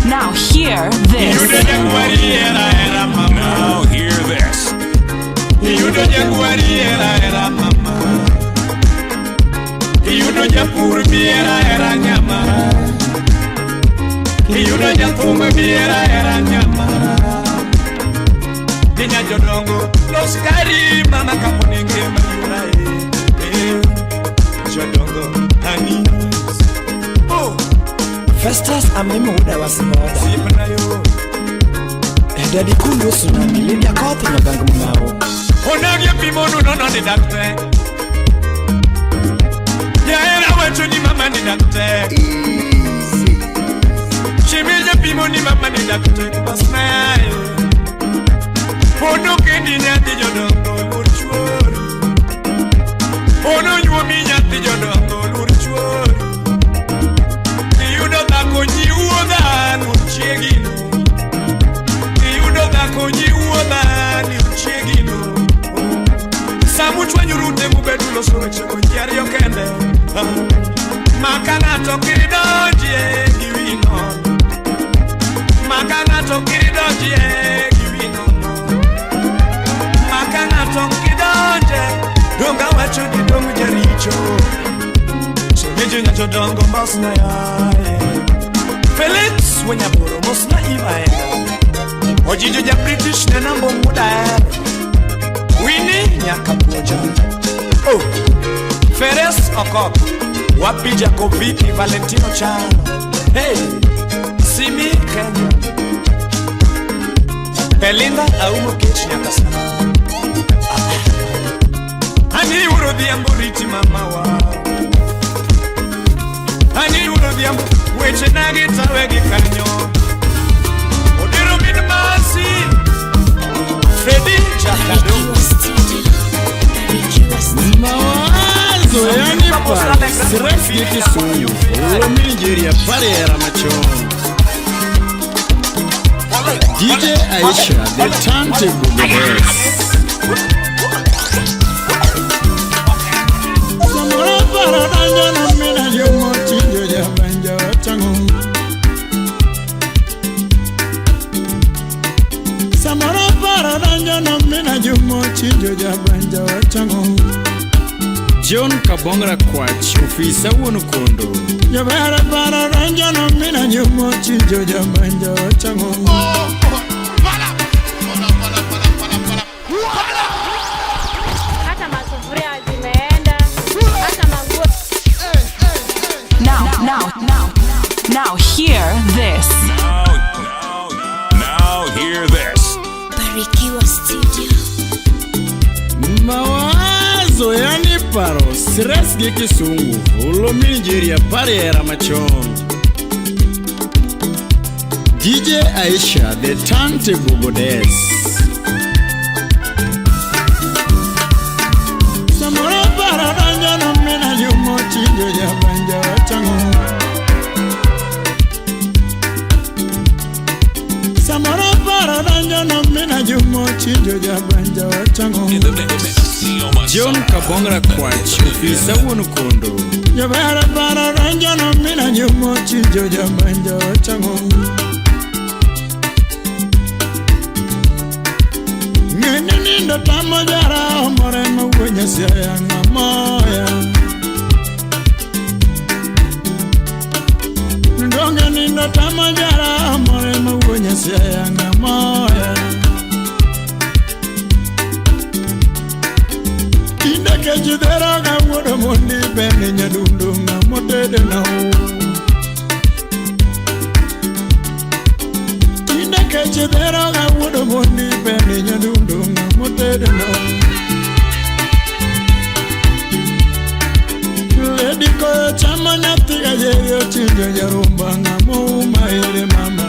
Now hear this. Iyudo jakwari era era mama. Now hear this. Iyudo jakwari era era mama. Iyudo japur biera era nyama. Iyudo jathum biera era nyama. Dinya jodongo los kari mama kaponi ngima yura e. Jodongo hani. Oh. Festus Amimo Uda wa Simoda. Sipna yo. Daddy Kundu Tsunami Lydia Koth Nyagang Mngao. Onagi pimo nu nono ni dakte. Jaera wacho ni mama ni dakte. Chimeja pimo ni mama ni dakte basna yo. Ono kendi nyathi jodongo luor chuori. Ono nyuomi nyathi jodongo luor chuori. Iyudo dhako ji wuodha luor chiegino. Iyudo dhako ji wuodha luor chiegino. Samuchwanyo rute mubedu loso wechego ji ariyo kende. Maka ng'ato kidonjie gi wi nono. Maka ng'ato kidonjie gi wi nono. Maka ng'ato kidonje donga wacho ni dong jaricho. Shemeji nyajodongo mosna yaye. Felix Wenyaboro mosna Ivaenda. Ojijo ja British ne nambo mudaer. Winnie Nyakapuoja. Oh, Feres Okok. Wapi Jacobiki Valentino Chano. Hey, Simi Kenya. Belinda Aumo Kech Nyakasana. Ani uro dhiambo riti mama wa. Ani uro dhiambo weche nagi tawe gi kanyo. Odero min masi. Freddy Jakado. Mawazo. Stress gi Kisumu, Olomi Nigeria pare hera machon. DJ Aisha, the turntable goddess. Samora para danja na mina yumo chinjo ya banja chango. Samora para danja na mina yumo chinjo ya banja chango. John Kabongra Kwach, ofisa wuon kondo. Jabara para danja na mina yumo chinjo ya banja chango. Hata masufuria zimeenda, hata manguo. Now, now, now, now, hear this. Now hear this. Barikiwa Studio. Mawazo yani paro, stress gi Kisumu, Olomi Nigeria pare hera machon. DJ Aisha, the turntable goddess. Samora para danja na mina yumo chinjo ya banja chango. Samora para danja na mina yumo chinjo ya banja chango. John Kabongra Kwach, ofisa wuon kondo. Jabara para danja na mina yumo chinjo ya banja chango. Ng'eni nindo tamo jara omore mawuo siaya ng'amoya. Ndonge nindo tamo jara omore mawuo siaya ng'amoya. Tinde kech dhero ga wuodo mondi bende nyadundo ng'amotede na Tinde kech dhero ga wuodo mondi bende nyadundo ng'amotede na Lady koyo chama nyathi gajeri ochinjo jarumba ng'amo uma ere mama.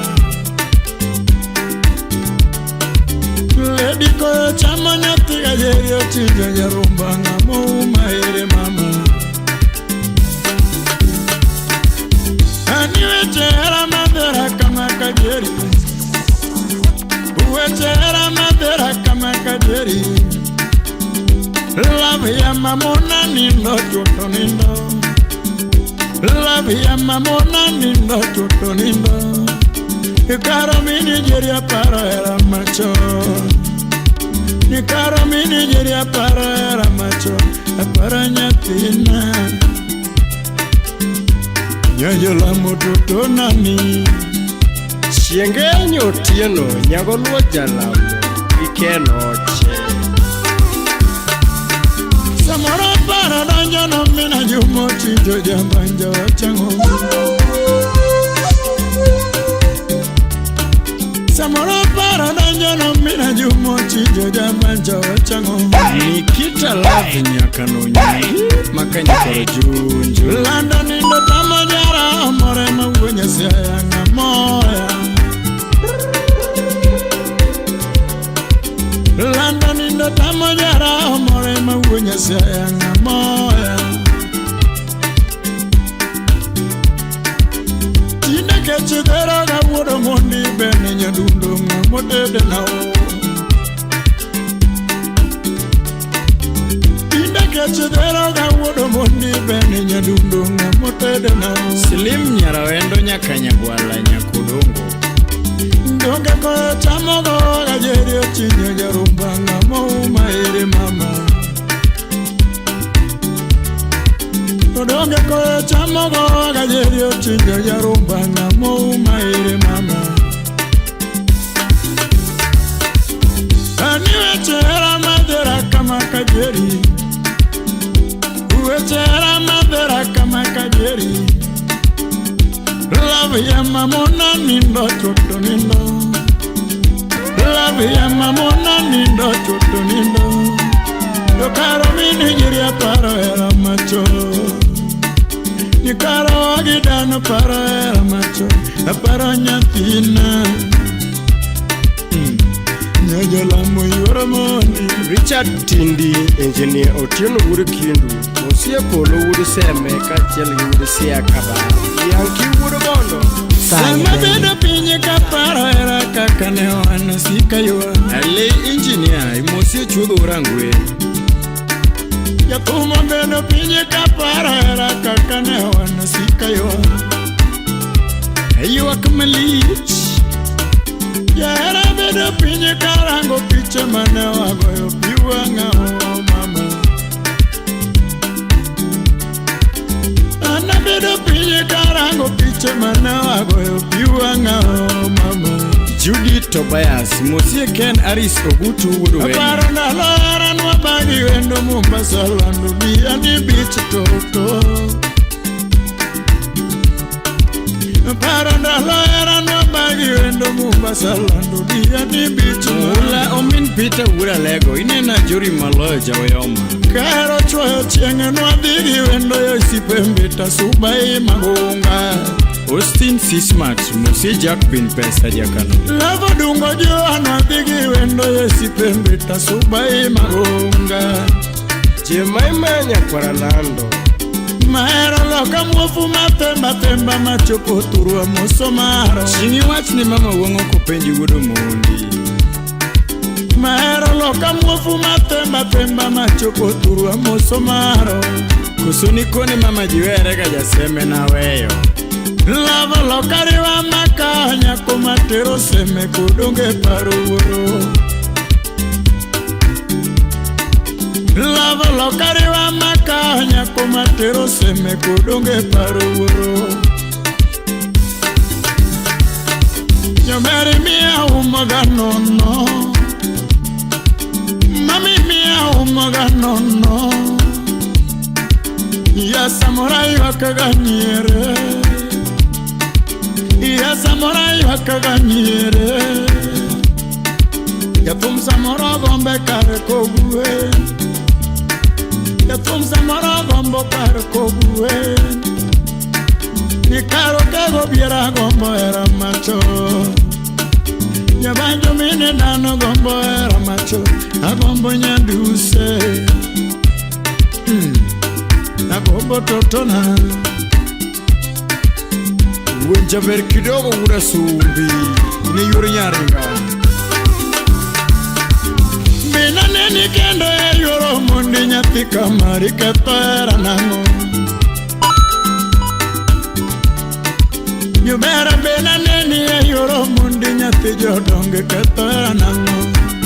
Lady koyo chama nyathi gajeri ochinjo jarumba ng'amo uma ere mama. Ani weche hera madhera kama kajeri. Weche hera madhera kama kajeri. Love ya mamona nindo chuto nindo. Love ya mamona nindo chuto nindo. Ikaro mi Nigeria paro era macho. Ikaro mi Nigeria paro era macho. Aparo nyathina. Nyajola mototo nani. Chienge nyotieno nyago luo jalamo ikenoche. Samora para danja na mina yumo chinjo jambanja chango. Samora para danja na mina yumo chinjo jambanja chango. Nikita Love nyakano nyi makanya koro junju. Landa nindo tamo jara amore mawuo siaya ng'amoya. Landa nindo tamo jara amore mawuo siaya ng'amoya. Tinde kech dhero ga wuodo mondi bende nyadundo ng'amotede nao. Tinde kech dhero ga wuodo mondi bende nyadundo ng'amotede nao. Slim Nyarawendo nyaka Nyagwala nyakodongo. Donge koyo chamo go gajeri ochinjo jarumba ng'amo uma ere mama. Donge koyo chamo go gajeri ochinjo jarumba ng'amo uma ere mama. Ani weche hera madhera kama kajeri. Weche hera madhera kama kajeri. Love ya mamona nindo chuto nindo. Love ya mamona nindo chuto nindo. Yokaro mi Nigeria paro era macho. Nikaro agidano paro era macho. Aparo nyathina. Nyajalamo yuora mondi. Richard Tindi, Engineer Otieno Wuod Kindu, Mosie Polo Wuod Seme kaachiel gi Wuod Sia Kaba. Yanki Wuod Bondo. Sama bedo piny kaparo hera kaka ne wan sika ywa. Ali Engineer imosie chuodho Rangwe. Jathum obedo piny kaparo hera kaka ne wan sika ywa. Ywak malich. Jahera bedo piny karango piche mane wagoyo pi wang'a o mama. An abedo piny karango piche mane wagoyo pi wang'a o mama. Judy Tobias mosie Ken Aris Ogutu Wuod Weny. Aparo ndalo hera nwabagi wendo Mombasa lando Diani Beach toto. Aparo ndalo hera nwabagi wendo Mombasa lando Diani Beach. Mula omin Peter Wuod Alego inena Jori maloyo Jaoyoma. Kahero chwoyo chieng' nwadhi gi wendo yo sipembe tasubai magunga. Austin Sismat mosie Jack Pin Pesa Jakano. Lavo dungo joa nwadhi gi wendo yo sipembe tasubai magunga. Jemaima Nyakwara Lando. Mahero loka muofu mathemba themba machopo thurwa moso maro. Chieng' iwach ni mama wuong'o kopenji wuod Omondi. Mahero loka muofu mathemba themba machopo thurwa moso maro. Koso nikone mama jiwere ga jaseme naweyo. Lavo loka riwa maka nyako matero seme kodonge paro wuoro. Lavo loka riwa maka nyako matero seme kodonge paro wuoro. Nyomeri mia umoga nono. Mami mia umoga nono. Ya samurai wakaganyere. Ya samurai wakaganyere. Jathum samoro gombe kar kogwen. Jathum samoro gombo kar kogwen. Ni karo kego biera gombo hera macho. Nyabanjo mine dhano gombo hera macho. Agombo nyaduse. Agombo totona. Winjaber kidogo Wuod Asumbi ne yor Nyaringa. Bina neni kendo e yoro mondi nyathi kamari ketho hera nang'o. Nyubera bina neni e yoro mondi nyathi jodongo ketho hera nang'o.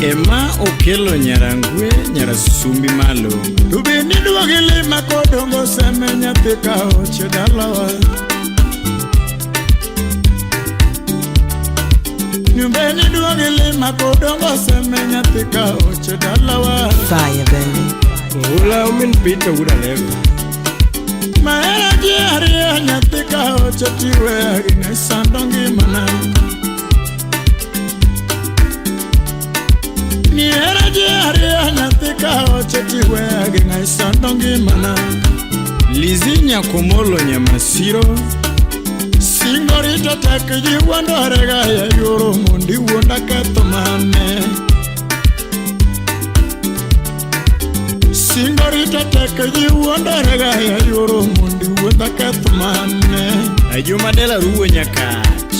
Ema okelo Nyarangwe Nyarasumbi malo. To be niduogi lima kodongo seme nyathi ka oche dalawa. Nyumbe niduogi lima kodongo seme nyathi ka oche dalawa. Fire, baby. Mula omin Peter Wuod Alego. Mahera ji ariyo nyathi ka oche tiweya gi ne sando ngimana. Nihera ji ariyo nyathi ka oche tiweya gi ne sando ngimana. Lizi Nyakomolo Nyamasiro. Singo rito tek ji wuondore ga e yoro mondi wuonda ketho mane. Singo rito tek ji wuondore ga e yoro mondi wuonda ketho mane. Ajuma Dela Ruo Nyakach.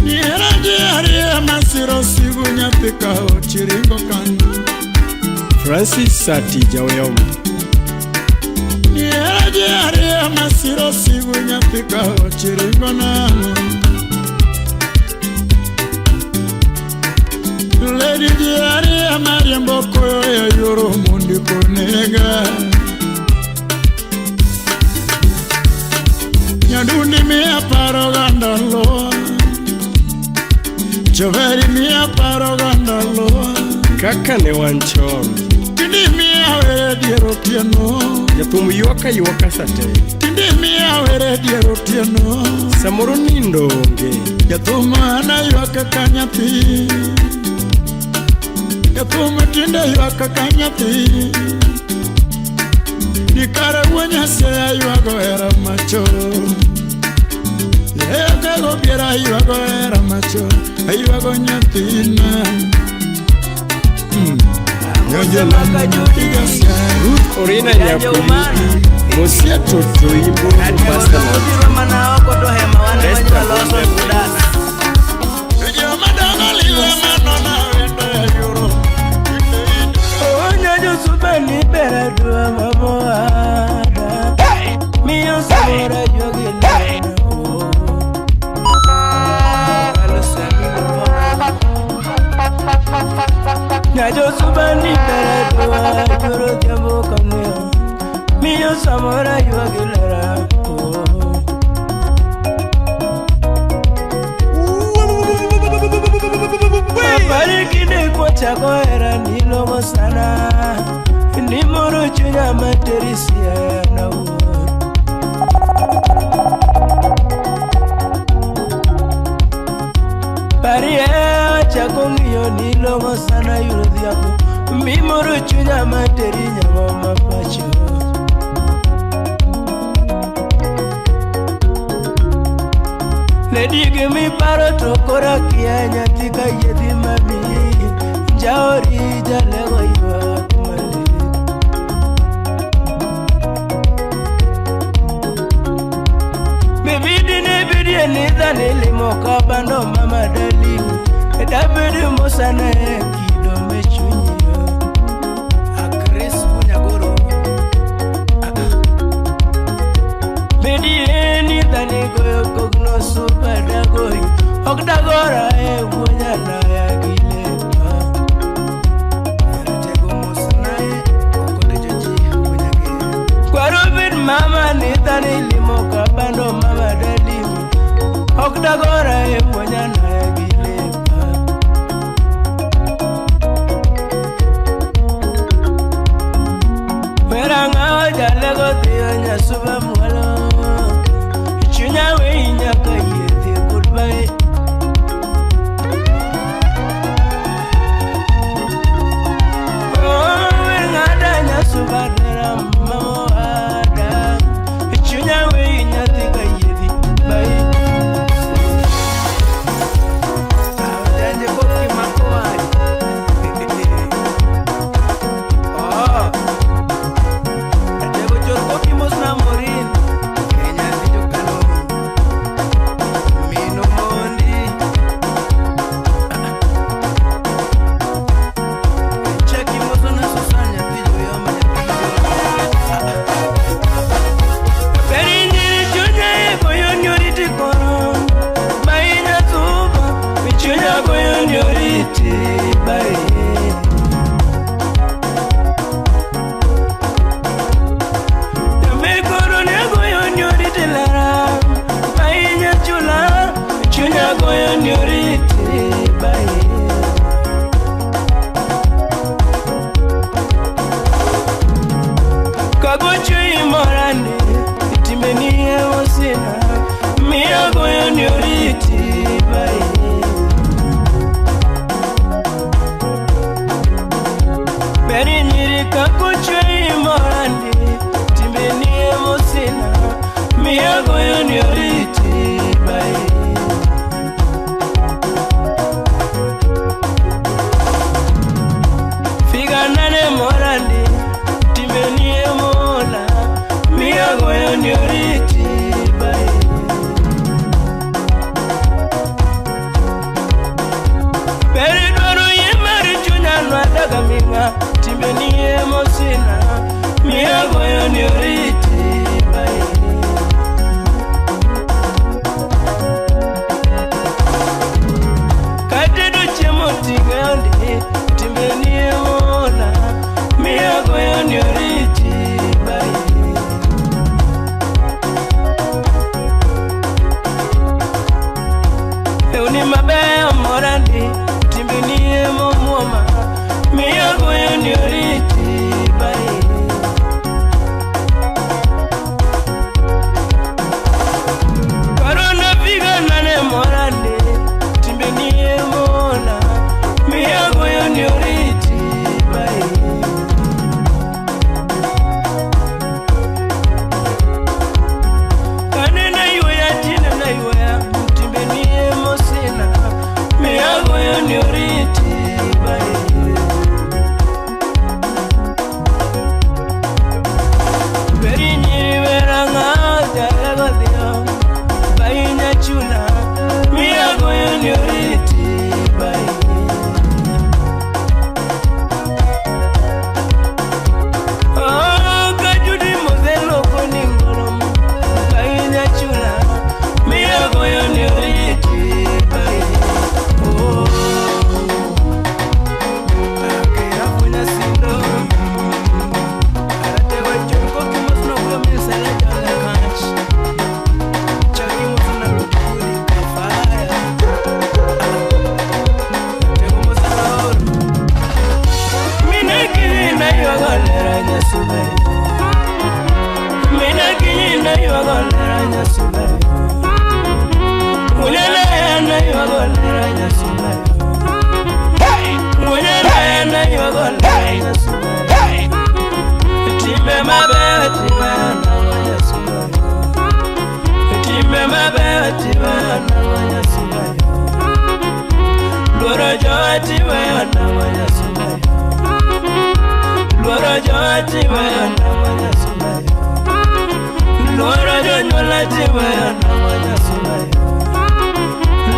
Nihera ji ariyo masiro sigu nyathi ka ochiringo kanyo. Francis Sati Jaoyoma. Nihera ji ariyo masiro sigu nyathi ka ochiringo nang'o. Lady ji ariyo mariembo koyo e yoro mondi konega. Nyadundi miya paro ga ndalo. Joveri miya paro ga ndalo. Kaka ne wan chon. Tinde miya were dier otieno. Jathum ywak aywaka sate. Tinde miya were dier otieno. Samoro nindo onge. Jathum an aywak ka nyathi. Jathum tinde ywak ka nyathi. Ni kare wuo Nyasaye aywago hera macho. Ekago biera ayuago hera machon, ayuago nyathina. Ruth Orina Nyakundi, Mosia Toto Ibo Pastor Esther Nyajosubani beredwa joro jambo kamwe miyo samora yuagilera. Parikine kwa chako era nilongo sana nimoro chunya materisia na uor. Parie chako ngiyo nilongo sana yuro dhiapo mimoro chunya materi nyango mapacho. Lady mi paro to kora kia nyathi ka yiedhi mami jaori jalego ywak malit. Bibidi ne bidie ni dhani limo ka bando mama dalimi dabedi mosane kido me chunyi. Akris Munyagoro Bidie ni dhani goyo kogno super dagoi ok dagora e wuonyana ya gilepa. Ratego mosnae okodejoji wuonyage. Kwaro mama ni dhani limo ka bando mama dalimi ok dagora e wuonyana ya gilepa. Weranga jalego dhiyo nyasuba mwalo chunya we nyaka yedhi goodbye. Oh ngada nyasuba nera mamo ada chunya we nyathi ka yedhi bye. Awjanje koki makoai. Oh nyasuba. Mina kinyi na ywago lera nyasuba. Ulele na ywago lera nyasuba. Ulele na ywago lera nyasuba. Timbe mabeyo tiwe na nyasuba. Timbe mabeyo tiwe na nyasuba. Luoro joa tiwe na nyasuba. Luoro joa tiwe na nyasuba. Luoro jonyuola tiwe na nyasuba.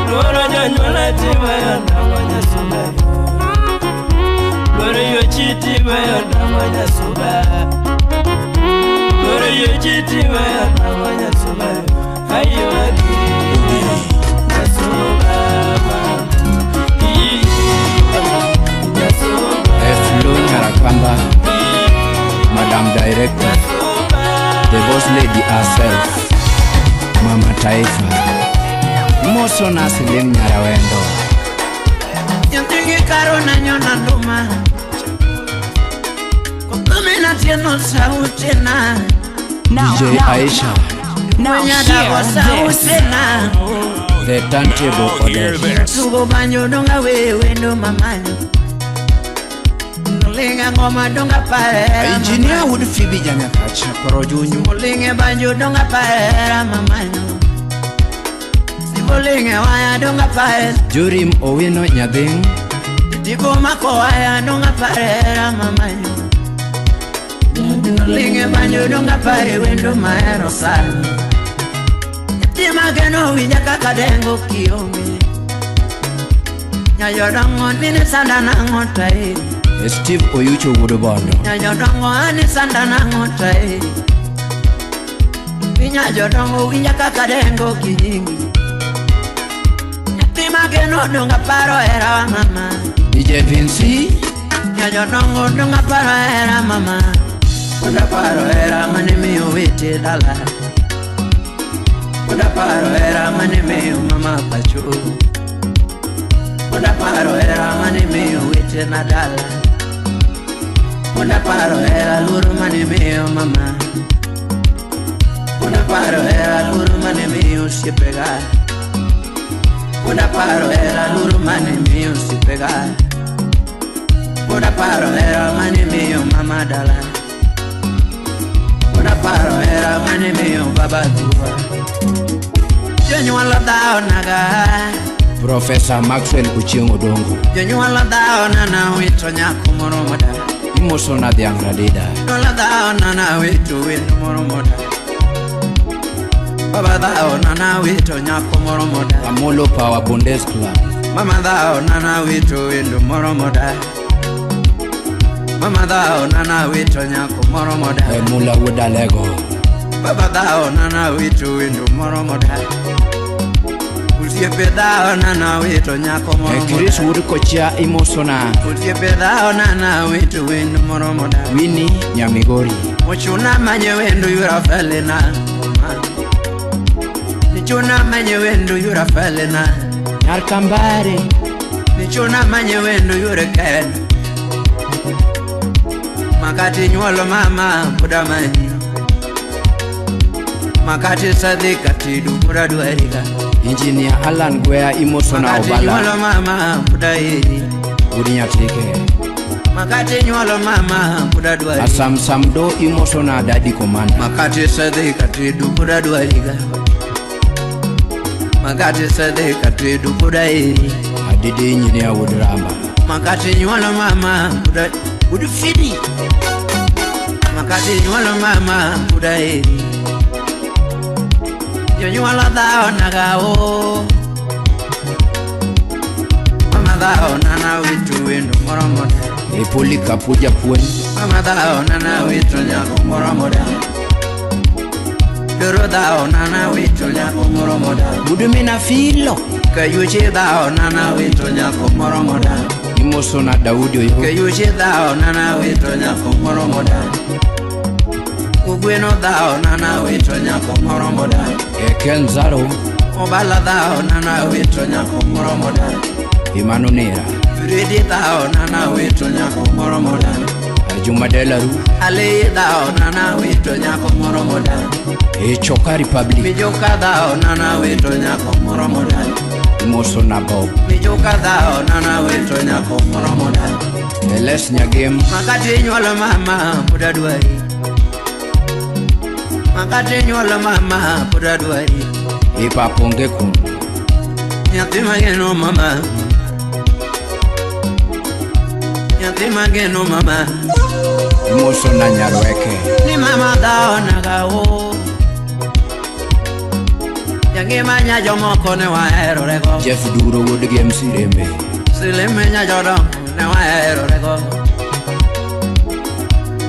Luoro jonyuola tiwe na nyasuba. Luoro yochi tiwe na nyasuba. Luoro yochi tiwe na nyasuba. Ayo nyasuba. Eflo Nyarakamba, Madam Director, the boss lady herself, Mama Taifa, Mosona Siling Nyarawendo. Nyantingi karona nyona nduma. Kotumina tieno sautena. DJ Aisha, Now hear this. the turntable Odette. Tugo banyo donga wewe ndo mamanyo. Linga ngoma donga paera. Engineer would Phoebe Janyakacha Korojunyu. Linga banyo donga paera mamanyo. Sibolinga waya donga paera. Jurim Owino Nyading. Digo mako waya donga paera mamanyo. Linga banyo donga paera wendo maero sana. Tima geno winja kaka dengo kiomi. Nyayodango nini sanda nango tai. Steve Oyucho Wudobondo. Nyayodango ani sanda nango tai. Nyayodango winja kaka dengo kinyingi. Tima geno donga paro era mama. DJ Vinci. Nyayodango donga paro era mama. Donga paro era mane miyo wete dala. Donga paro era mane miyo mama pacho. Donga paro era mane miyo wete na dala. Donga paro era luro mane miyo mama. Donga paro era luro mane miyo siepega. Donga paro era luro mane miyo siepega. Donga paro era mane miyo mama dala. Donga paro era mane miyo baba tuwa. Jonyuol dhao naga. Professor Maxwell Ochieng Odongo. Jonyuol dhao nana wito nyako moro moda. Imosona dhiang' Radida. Jonyuol dhao nana wito wendo moro moda. Baba dhao nana wito nyako moro moda. Amolo Power Bundes Club. Mama dhao nana wito wendo moro moda. Mama dhao nana wito nyako moro moda. Emula wuod Alego. Baba dhao nana wito wendo moro moda. Osiepe dhao nana wito nyako moro moda. Chris wuod Kochia imosona. Osiepe dhao nana wito wendo moro moda. Winnie Nyamigori. Ochuna manye wendo yura felena. Nichuna manye wendo yura felena. Nyar Kambare. Nichuna manye wendo yure ken. Makati nyuolo mama buda manyi. Makati sadhi katidu buda dweriga. Engineer Alan Gwea imosona Makati Obala. nyuolo mama buda iri. Wuod Nyatike. Makati nyuolo mama buda dweriga. Asam Samdo imosona Daddy Commander. Makati sadhi katidu buda dweriga. Makati sadhi katidu buda iri. Adidi Engineer wuod Ramba. Makati nyuolo mama buda budu fidi. Makati nyuolo mama buda iri. Jonyuol dhao naga o. Mama dhao nana wito wendo moro moda. Epoli Kapu japuonj. Mama dhao nana wito nyako moro moda. Doro dhao nana wito nyako moro moda. Wuod mina filo. Kayuchi dhao nana wito nyako moro moda. Imosona Daudi Oyo. Kayuchi dhao nana wito nyako moro moda. Ugweno dhao nana wito nyako moro moda. Eken Zaro. Obala dhao nana wito nyako moro moda. Imano Nera. Fredi dhao nana wito nyako moro moda. Juma Delaru. Ali dhao nana wito nyako moro modar. E Choka Republic. Mijuka dhao nana wito nyako moro modar. Imoso na Bob. Mijuka dhao nana wito nyako moro modar. Eles Nyagem. Makati nyuolo mama pod adwari. Makati nyuolo mama pod adwari. E paponge kun. Nyathi mageno mama. Nyathi mageno mama. Imoso na Nyarweke. Ni mama dhao nagawo. Jangima nya jomoko ne waherorego. Jeff Duro wuod gi MC Rembe. Silime nya jodongo ne waherorego.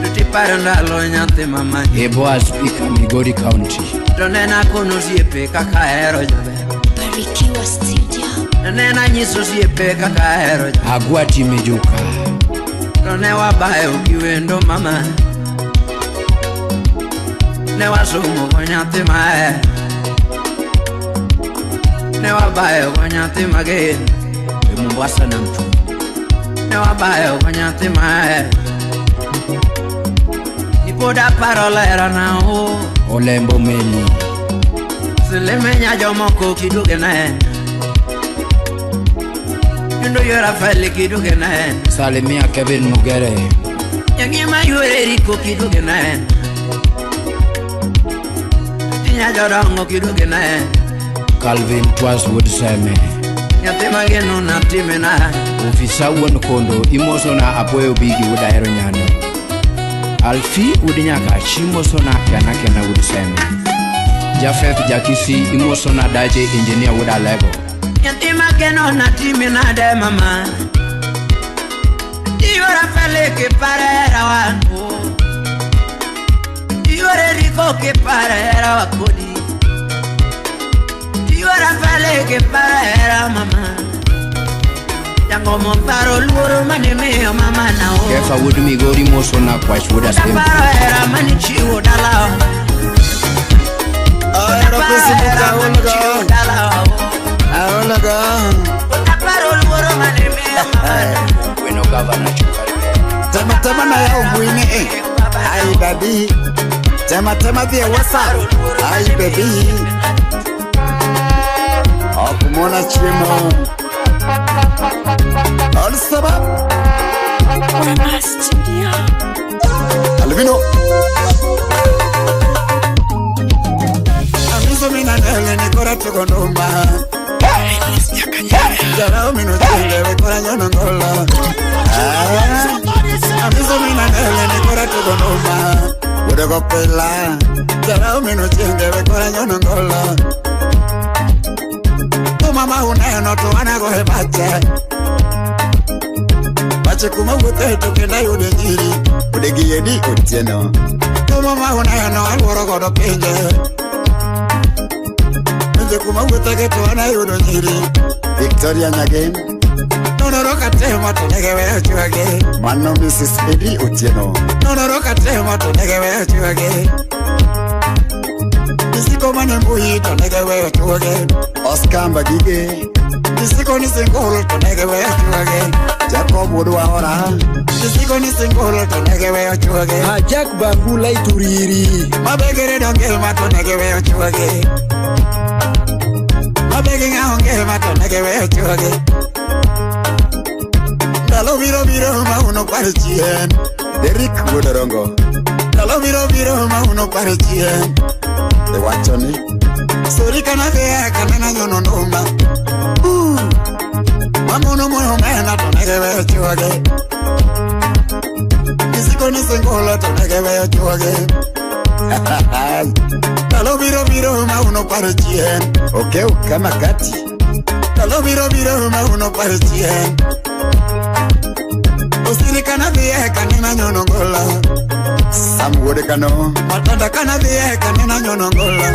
Tutiparo ndalo nyathi mama. E Boaz Speaker Migori County. To nena kono osiepe kaka ahero jaber. Barikiwa Studio. Nena nyiso osiepe kaka ahero jaber. Agwati Mijuka. To ne wabayo kiwendo mama. Ne wasomo go nyathi mahero. Ne wabayo go nyathi mageno. E Mombasa na mtu. Ne wabayo go nyathi mahero. Ni pod aparo lerona o. Olembo Meli. Silime nya jomoko kiduoge nen. Kendo yora fali kiduoge nen. Salimia Kevin Mugere. Jangima yuore riko kiduoge nen. Tinya jodongo kiduoge nen. Calvin Twas wuod Seme. Nyathi mageno natime na. Ofisa wuon kondo imoso na Apoyo Bigi wuod Ahero Nyando. Alfi wuod Nyakach imoso na Kena Kena wuod Seme. Jafeth Jakisi imoso na Daje Engineer wuod Alego. Nyathi mageno natime nade mama. Yora fali kiparera wangu. Yore riko kiparera wakodi. Yora fali kiparera mama. Jango momparo luoro mane miyo mama na o. Kefa wuod Migori moso na Kwach wuod Asembo. Paro hera mane chiwo dala. Ahero Facebook aologo. Aologo. Paro luoro mane miyo mama na. Weno gavana Chukari. Tema tema na ya umwine eh. Ai baby. Tema tema dhie WhatsApp. Ai baby. Okumona chiemo. Al sabab. Wema Studio. Alvino. Amiso mina nele ni kora tukonoma. Jara mino chende kora nyono ngola. Amiso mina nele ni kora tukonoma. Wode kopela. Jara mino chende kora nyono ngola. Tu mama uneno tu anago hebache. Bache kuma wote to kenda yude nyiri. Odegi edi otieno. Tu mama uneno aluoro godo pinje. Pinje kuma wote ke to ana yudo nyiri. Victoria Nyagem. Nono roka tema to nege weyo chuage. Mano Mrs. Edi Otieno. Nono roka tema to nege weyo chuage. Isiko mane mbui to nege weyo chuage. Oscar Mbagige. Isiko ni singolo to nege weyo chuage. Jacob wuod Waora. Isiko ni singolo to nege weyo chuage. Jack Bangula ituriri. Mabegere donge ma to nege weyo chuage. Mabege ngaonge ma to nege weyo chuage. Ndalo biro biro ma uno par chien. Derrick wuod Orongo. Ndalo biro biro ma uno par chien. E wacho ni sori kana vea kana na nyono nduma. Mamono moyo mena to nege weyo chuage. Isiko ni singolo to nege weyo chuage. Ndalo biro biro ma uno par chien. Okeu kama kati. Ndalo biro biro ma uno par chien. Osiri kana vea kana na nyono ngola. Sam wuod Kano. Matanda kana vea kana na nyono ngola.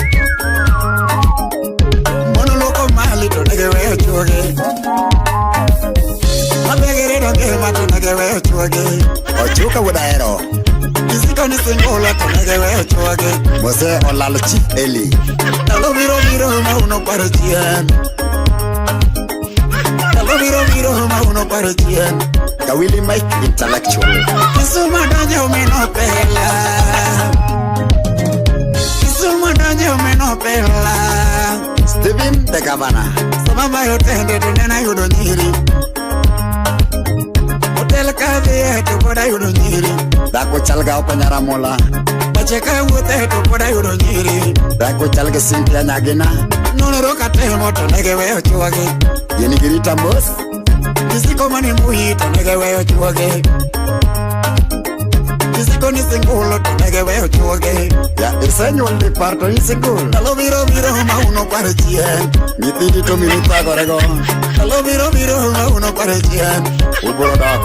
Mono loko mali to nege weyo chuage. Mabegere donge ma to nege weyo chuage. Ochuka wuod Ahero. Isiko ni singola to nege weyo chuage. Mose olal Chief Eli. Ndalo biro biro ma uno par chien. Ndalo Ndalo biro biro ma uno paro chien. Kawili Mike Intellectual. Kisumu donjo meno pela. Kisumu donjo meno pela. Steven the Governor. Sama yotende to nena yudo nyiri. Hotel kadhiye to pod ayudo nyiri. Dhako chal ga Opanyaramola. Pache ka wuothe to pod ayudo nyiri. Dhako chal gi Cynthia Nyagina. Nonro katemo to nege weyo chuogi. Yeni girita mos. Isiko mane mbui to nege weyo chuogi. Isiko ni singulo to nege weyo chuogi. Ya isenyuol ni par to in singul. Ndalo biro biro ma uno paro chien. Nyithindi to minu thagorego. Ndalo biro biro ma uno paro chien. Ubiro dok.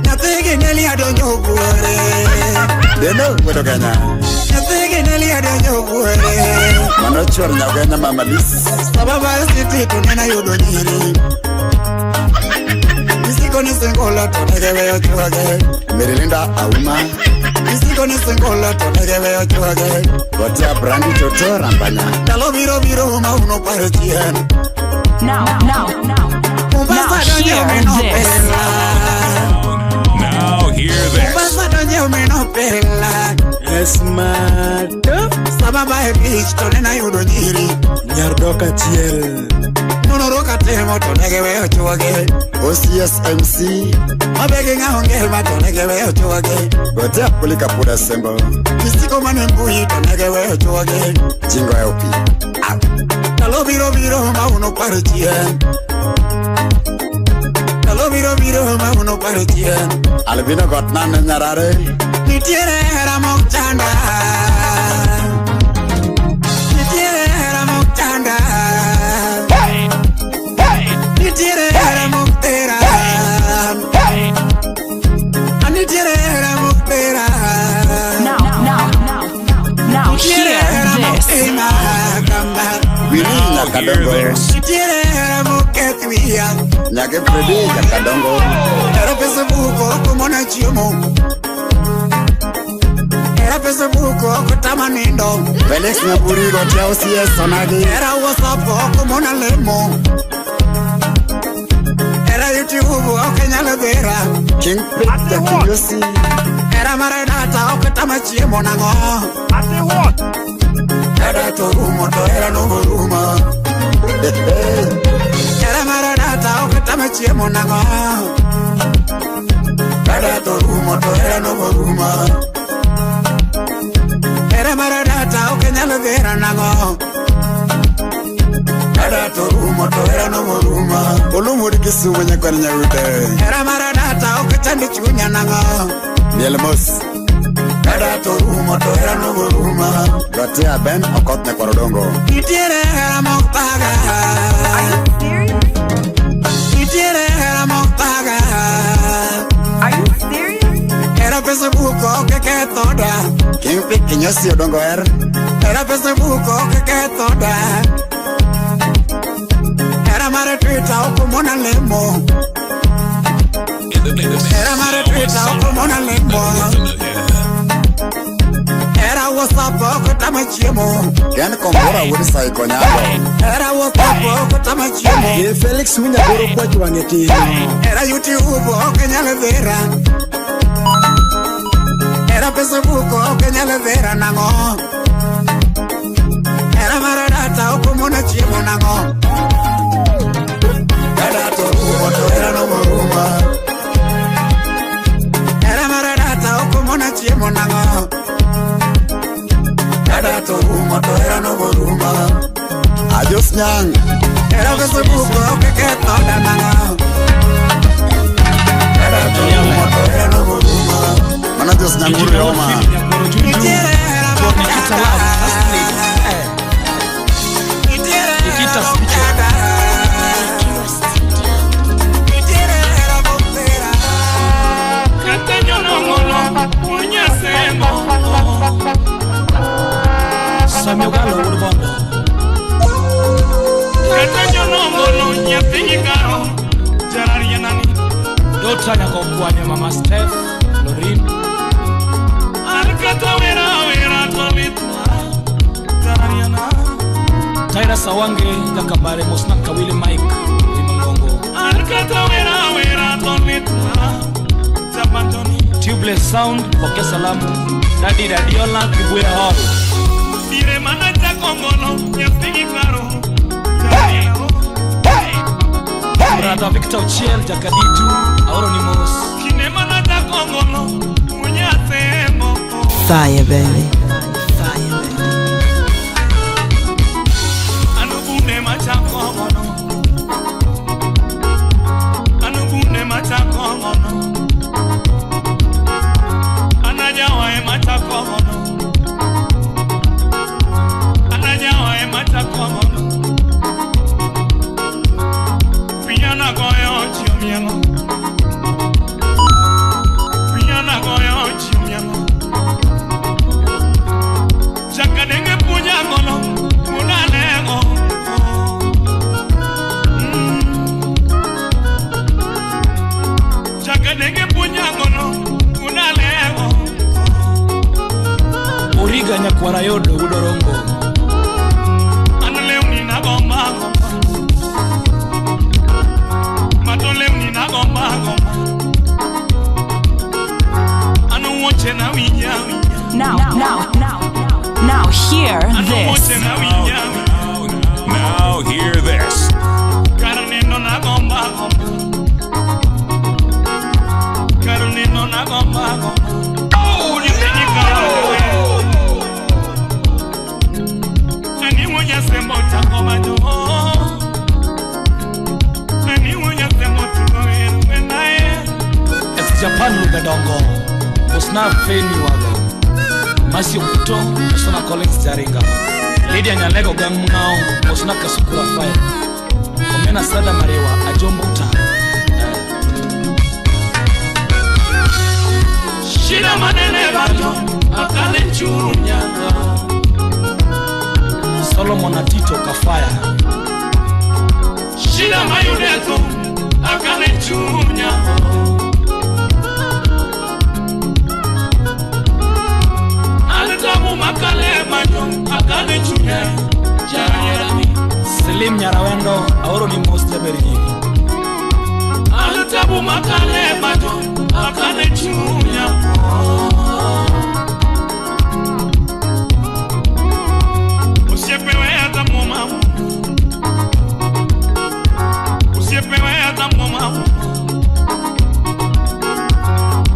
Nyathigi Neli adonjo buore. Deno wuod Kenya. Nyathigi Neli adonjo buore. Mano chuor Nyagenya Mama Lis. Sababa city to nena yudo nyiri. Isiko ni singulo to nege weyo chuogi. Merilinda Auma. Isiko ni singulo to nege weyo chuogi. Gotia Brandi Toto Rambanya. Ndalo biro biro ma uno paro chien. Now, now, now, Mombasa now donjo hear meno this. pela. Now hear this. Mombasa donjo meno pela. Esmato Sababa e beach to nena yudo nyiri. Nyardok achiel. Nonro katemo to nege weyo chuogi. OCS MC. Mabegi ng'awo ngema to nege weyo chuogi. Gotia Pulika Puda Sembo. Isiko mane mbui to nege weyo chuogi. Jingo LP. Ndalo biro biro ma uno paro chien. Ndalo biro biro ma uno paro chien. Albino Gotnan Nyarare. Nitiere hera mok chanda. Nitiere hera mok chanda. Nitiere hera mok tera. Nitiere hera mok tera. Now, now, now, now Nitiere hear hera mok this. tima kamba. Willy Now hear Nyakadongo. this. Nitiere hera mok keth wiya. Nyage Fredi Nyakadongo. Hera Facebook ok mona chiemo. Hera Facebook ok tama nindo. Felix Nyaburi Gotia OCS Onagi. Hera WhatsApp ok mona lemo. Hera YouTube ok nyal dhera. King Peter Kinyosi. Hera mar data ok tama chiemo nang'o. Data to rumo to hera nogorumo. Hera mar data ok tama chiemo nang'o. Data to rumo to hera nogorumo. Hera mar data ok nyal dhera nang'o. Data to rumo to hera nogorumo. Olumud Kisumu nyakwar Nyaute. Hera mar data ok chand chunya nang'o. Miel mos. Data to rumo to hera nogorumo. Gotia Ben Okoth Nyakwar Odongo. Nitiere hera mok thaga. Nitiere hera mok thaga. Hera Facebook ok ketho da. King Pick Kinyosi Odongo Er. Hera Facebook ok ketho da. Hera mar Twitter ok mona lemo. Hera mar Twitter ok mona lemo. Hera WhatsApp ok tama chiemo. Ken Kombora wuod Saiko Nyalo. Hera WhatsApp ok tama chiemo. Ye Felix Winyagoro kwach wang'e tino. Hera YouTube ok nyal dhera. Hera Facebook ok nyal dhera nang'o. Hera mar data ok mona chiemo nang'o. Data to rumo to hera nogorumo. Hera mar data ok mona chiemo nang'o. Data to rumo to hera nogorumo. Ajos Nyang. Hera Facebook ok ketho da nang'o. Data to rumo to hera nogorumo. Mano Jos Nyanguru Roma. Nitiere hera mok chanda. Nitiere hera mok chanda. Nitiere hera mok tera. Sami Ogalo wuod Bondo. Dota nyaka okwanyo Mama Steph, Lorin. Tyra Sawange, Jakabare, Mosna Kawili Mike, Limangongo. Kata wera wera tonitna Zapantoni Tubeless Sound pokea salamu Dadi Dadiola Kibuye Hall. Dire mana chakongolo nyathigi karo. Hey! Hey! Brother Victor Ochiel Jakaditu aoro ni mos. Kine mana chakongolo munyasemo. Fire baby. Fire baby. Anubune machakongolo. Anubune machakongolo. Anajawa e machakongolo. Anajawa e machakongolo. Pinyana goyo chiomielo. Pinyana goyo chiomielo. Chakadenge punya ngolo unalengo. Chakadenge punya ngolo unalengo. Origa nyakwara yodo udorongo. Anlewni na gomba gomba. Matolewni na gomba gomba. Anu woche na winya winya. Now, now, now, now hear this. Now hear this. Karnino na gomba gomba. Karnino na gomba gomba. Oh, you think you got it. Ani wonya semo chako majo. Ani wonya semo tugo enae. Ex Japan Lugadongo. Osna Feni wago. Masi Okuto, Osna Collins Jaringa. Lydia Nyalego Gang Mngao, Osna Kasukura Fire. Komena Sada Marewa, Ajombo Uta. Shida manene bajo, akale chunya. Solomon Atito Kafaya. Shida mayudeto, akale chunya. Alitabu makale majo, akale chunya. Jarami. Selim Nyarawendo, aoro ni most jaberigi. Alitabu makale majo, akale chunya. Usiepewe hata mama. Usiepewe hata mama.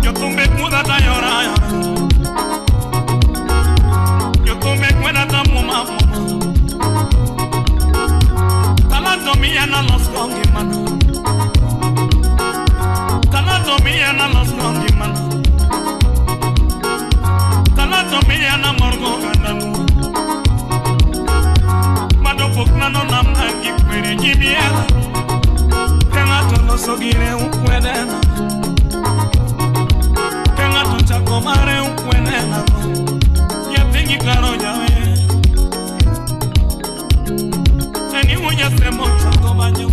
Yo tumbe muda ta yora yora. Yo tumbe kwenda ta mama. Talento mia na los kongi mano. Talento mia na los kongi mano. Talento mia na morgo gananu. Madopok na no namna gikwere jibiela. Kenga to losogire ukwedena. Kenga to chakomare ukwenena. Nyatingi karo jawe. Eni unya semo chakomanyo.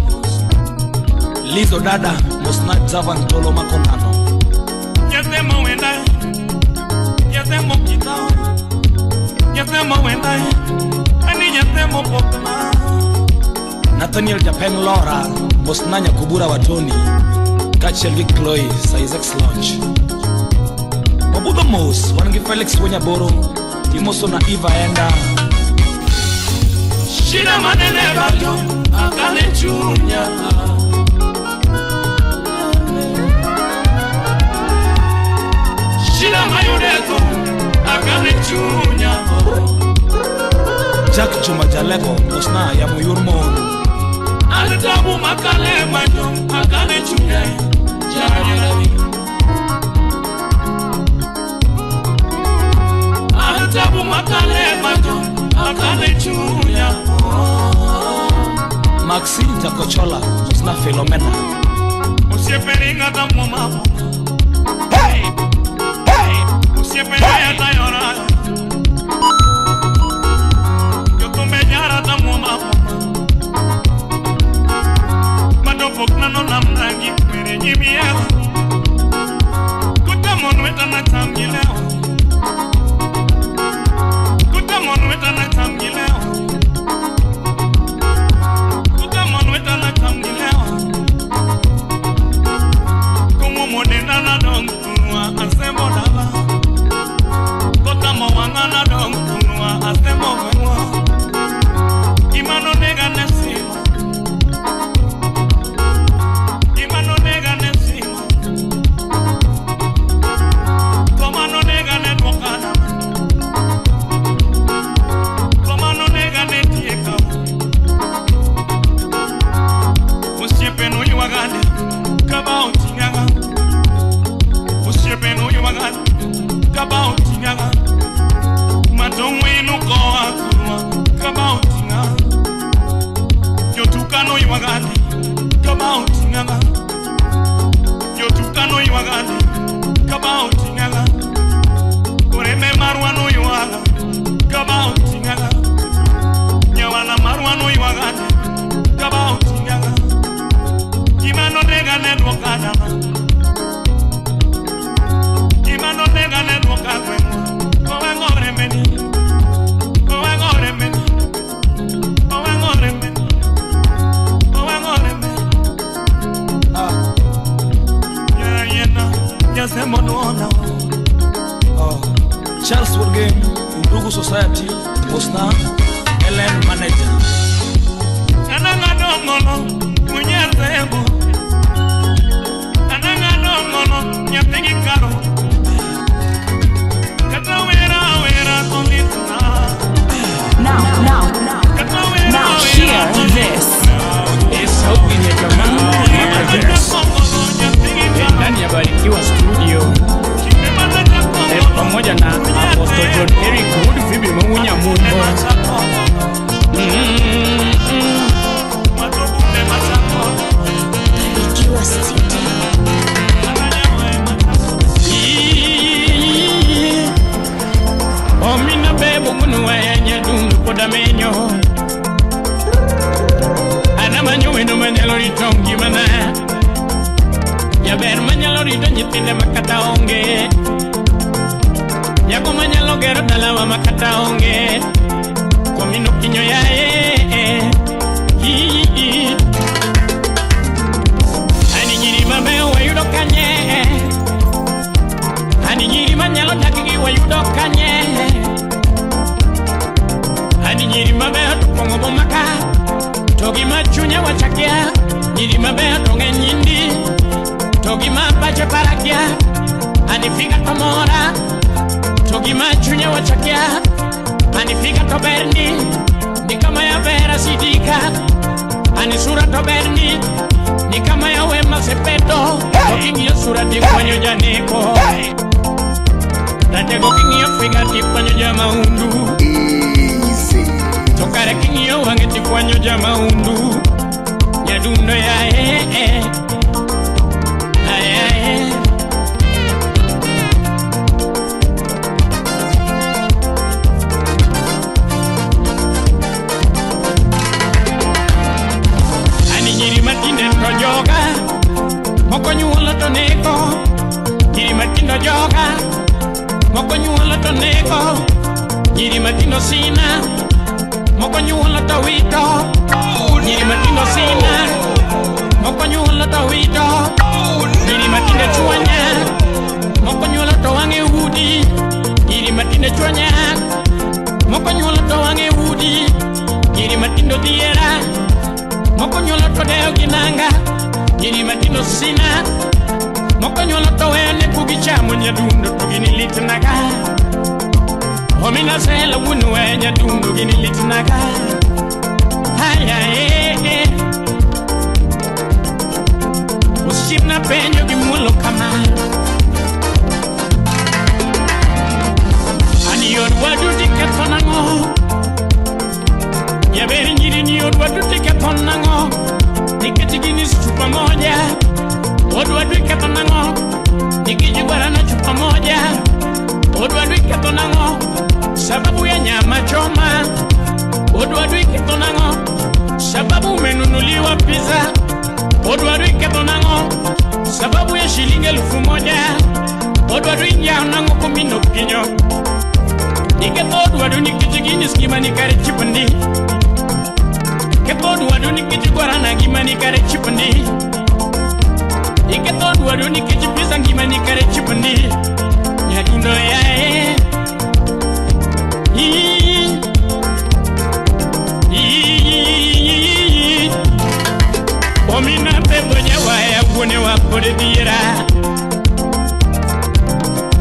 Lizo Dada, Mosna Javan Tolo Makonano. Nyatemo wenda. Nyatemo kitao. Nyatemo wenda. Ani nyatemo pokna. Nathaniel Japen Laura, Mosna Nyakubura Watoni. Kaachiel gi Chloe, Sizex Lounge. Wabudho mos, wan gi Felix Wenyaboro, imoso na Eva Enda. Shida manene bajo, akale chunya. Shida mayudeto, akale chunya. Jack Juma Jalego, Mosna ya Muyur Mon. Alitabu makale majo, akale chunya. Jarami. Alitabu makale majo, akale chunya. Maxine Jakochola, Mosna Philomena. Usieperinga ta mama. Hey! Hey! Usieperinga ta yora. Yo tumbe nyara ta mama. Madopok na no namna gikwere jibiela. Kuta monweta na tamgileo. Kuta monweta na tamgileo. Kuta monweta na tamgileo. noywagani kaba oting'aga Oreme marwa noywaga kaba oting'aga Nyawana marwa noywagani kaba oting'aga Gima nonega ne dwoka dala Gima nonega ne dwoka gweng'wa Owang'o remeni Owang'o remeni Owang'o remeni Owang'o remeni Yena Nyasemonuona Charles Wurgem, Undugu Society, Mosna, Ellen Manager. Anang'ado munyezebo Anang'ado ng'ono nyathigi karo Kata wera wera to litna Now hear this. Sauti ya jamaa ndani ya Barikiwa Studio pamoja na Apostle John Eric Wood Phoebe Mawunya Mumbo. Barikiwa Studio. Omina bebo munu enya dundu koda menyo Anamanyo wendo manyalo rito ngimana Jaber manyalo rito nyithinde makata onge Jago manyalo gero dalawa makata onge Komino kinyo yae Ani nyiri mabeyo wayudo kanye Ani nyiri manyalo dak gi wayudo kanye Ani nyiri mabeyo to pong'o boma ka To gima chunya wachakia Nyiri mabeyo to ng'eny ndi To gima pache parakia Ani figa to mora To gima chunya wachakia Ani figa to berni Ni kama ya Vera Sidika Ani sura to berni Ni kama ya Wema Sepeto To king'iyo sura tikwanyo janeko Ratego king'iyo figa tikwanyo jamaundu To kare king'iyo wang'e tikwanyo jamaundu Nyadundo yae Aye. Ani nyiri matinde to joga Moko nyuolo to neko Nyiri matindo joga Moko nyuolo to neko Nyiri matindo sina Moko nyuolo to wito Nyiri matindo sina Moko nyuolo to wito Nyiri matindo chwanya Moko nyuolo to wang'e udi Nyiri matindo chwanya Moko nyuolo to wang'e udi Nyiri matindo dhiera Moko nyuolo to dewo gi nanga Nyiri matindo sina Moko nyuolo to weyo ne kugi chamo nyadundo to gini litnaga Omina sela wuon we nyadundo gini litnaga Haya eh Osiepna penjo gi muolo kama Ani yor wadu tiketho nang'o Jaber nyiri ni od wadu tiketho nang'o Nikech gini chupa moja Od wadu iketho nang'o Nikech gwarana chupa moja Od wadu iketho nang'o Sababu ya nyama choma Od wadu iketho nang'o Sababu umenunuliwa pizza Od wadu iketho nang'o Sababu ya shilingi 1000 Od wadu injao nang'o komino kinyo Iketho od wadu nikech gini ngimani kare chipndi Ketho od wadu nikech gwarana ngimani kare chipndi Iketho od wadu nikech pizza ngimani kare chipndi Nyadundo yae Omina bebo nyawaya wuone wa kod dhiera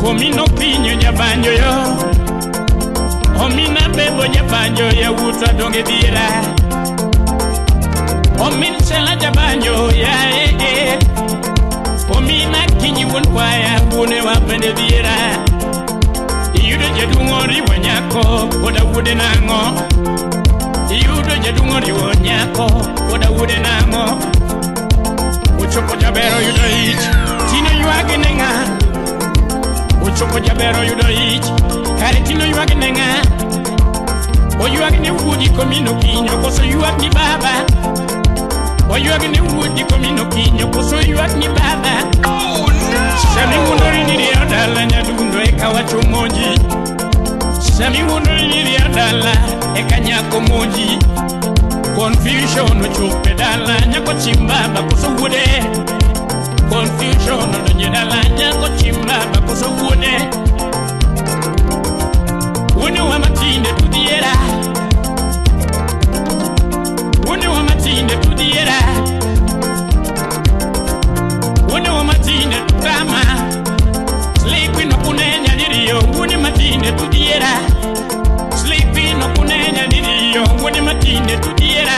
Komino kinyo jabanjo yo Omina bebo jabanjo yawuotwa donge dhiera Omin sela jabanjo yae Omina kinyi wuon kwaya wuone wa bende dhiera Iyudo jaduong' oriwo nyako koda wuode nang'o Iyudo jaduong' oriwo nyako koda wuode nang'o Ochopo jaber oyudo ich Tino ywag ne ng'a? Ochopo jaber oyudo ich, kare tino ywag ne ng'a? Oywag ne wuodi komino kinyo, koso ywag ni baba? Oywag ne wuodi komino kinyo, koso ywag ni baba? Oh no! Sami wuondori ni riyo dala nyadundo eka wacho monji. Sami wuondori ni riyo dala eka nyako monji. Confusion ochopo e dala nyako chimbaba koso wuode. Confusion odonjo e dala nyako chimbaba koso wuode. Wuonewa matinde tudhiera. Wuonewa matinde tudhiera. Wuonewa matinde tutama. Sleeping okunenya diriyo. Wuone matinde tudhiera. Sleeping okunenya diriyo. Wuone matinde tudhiera.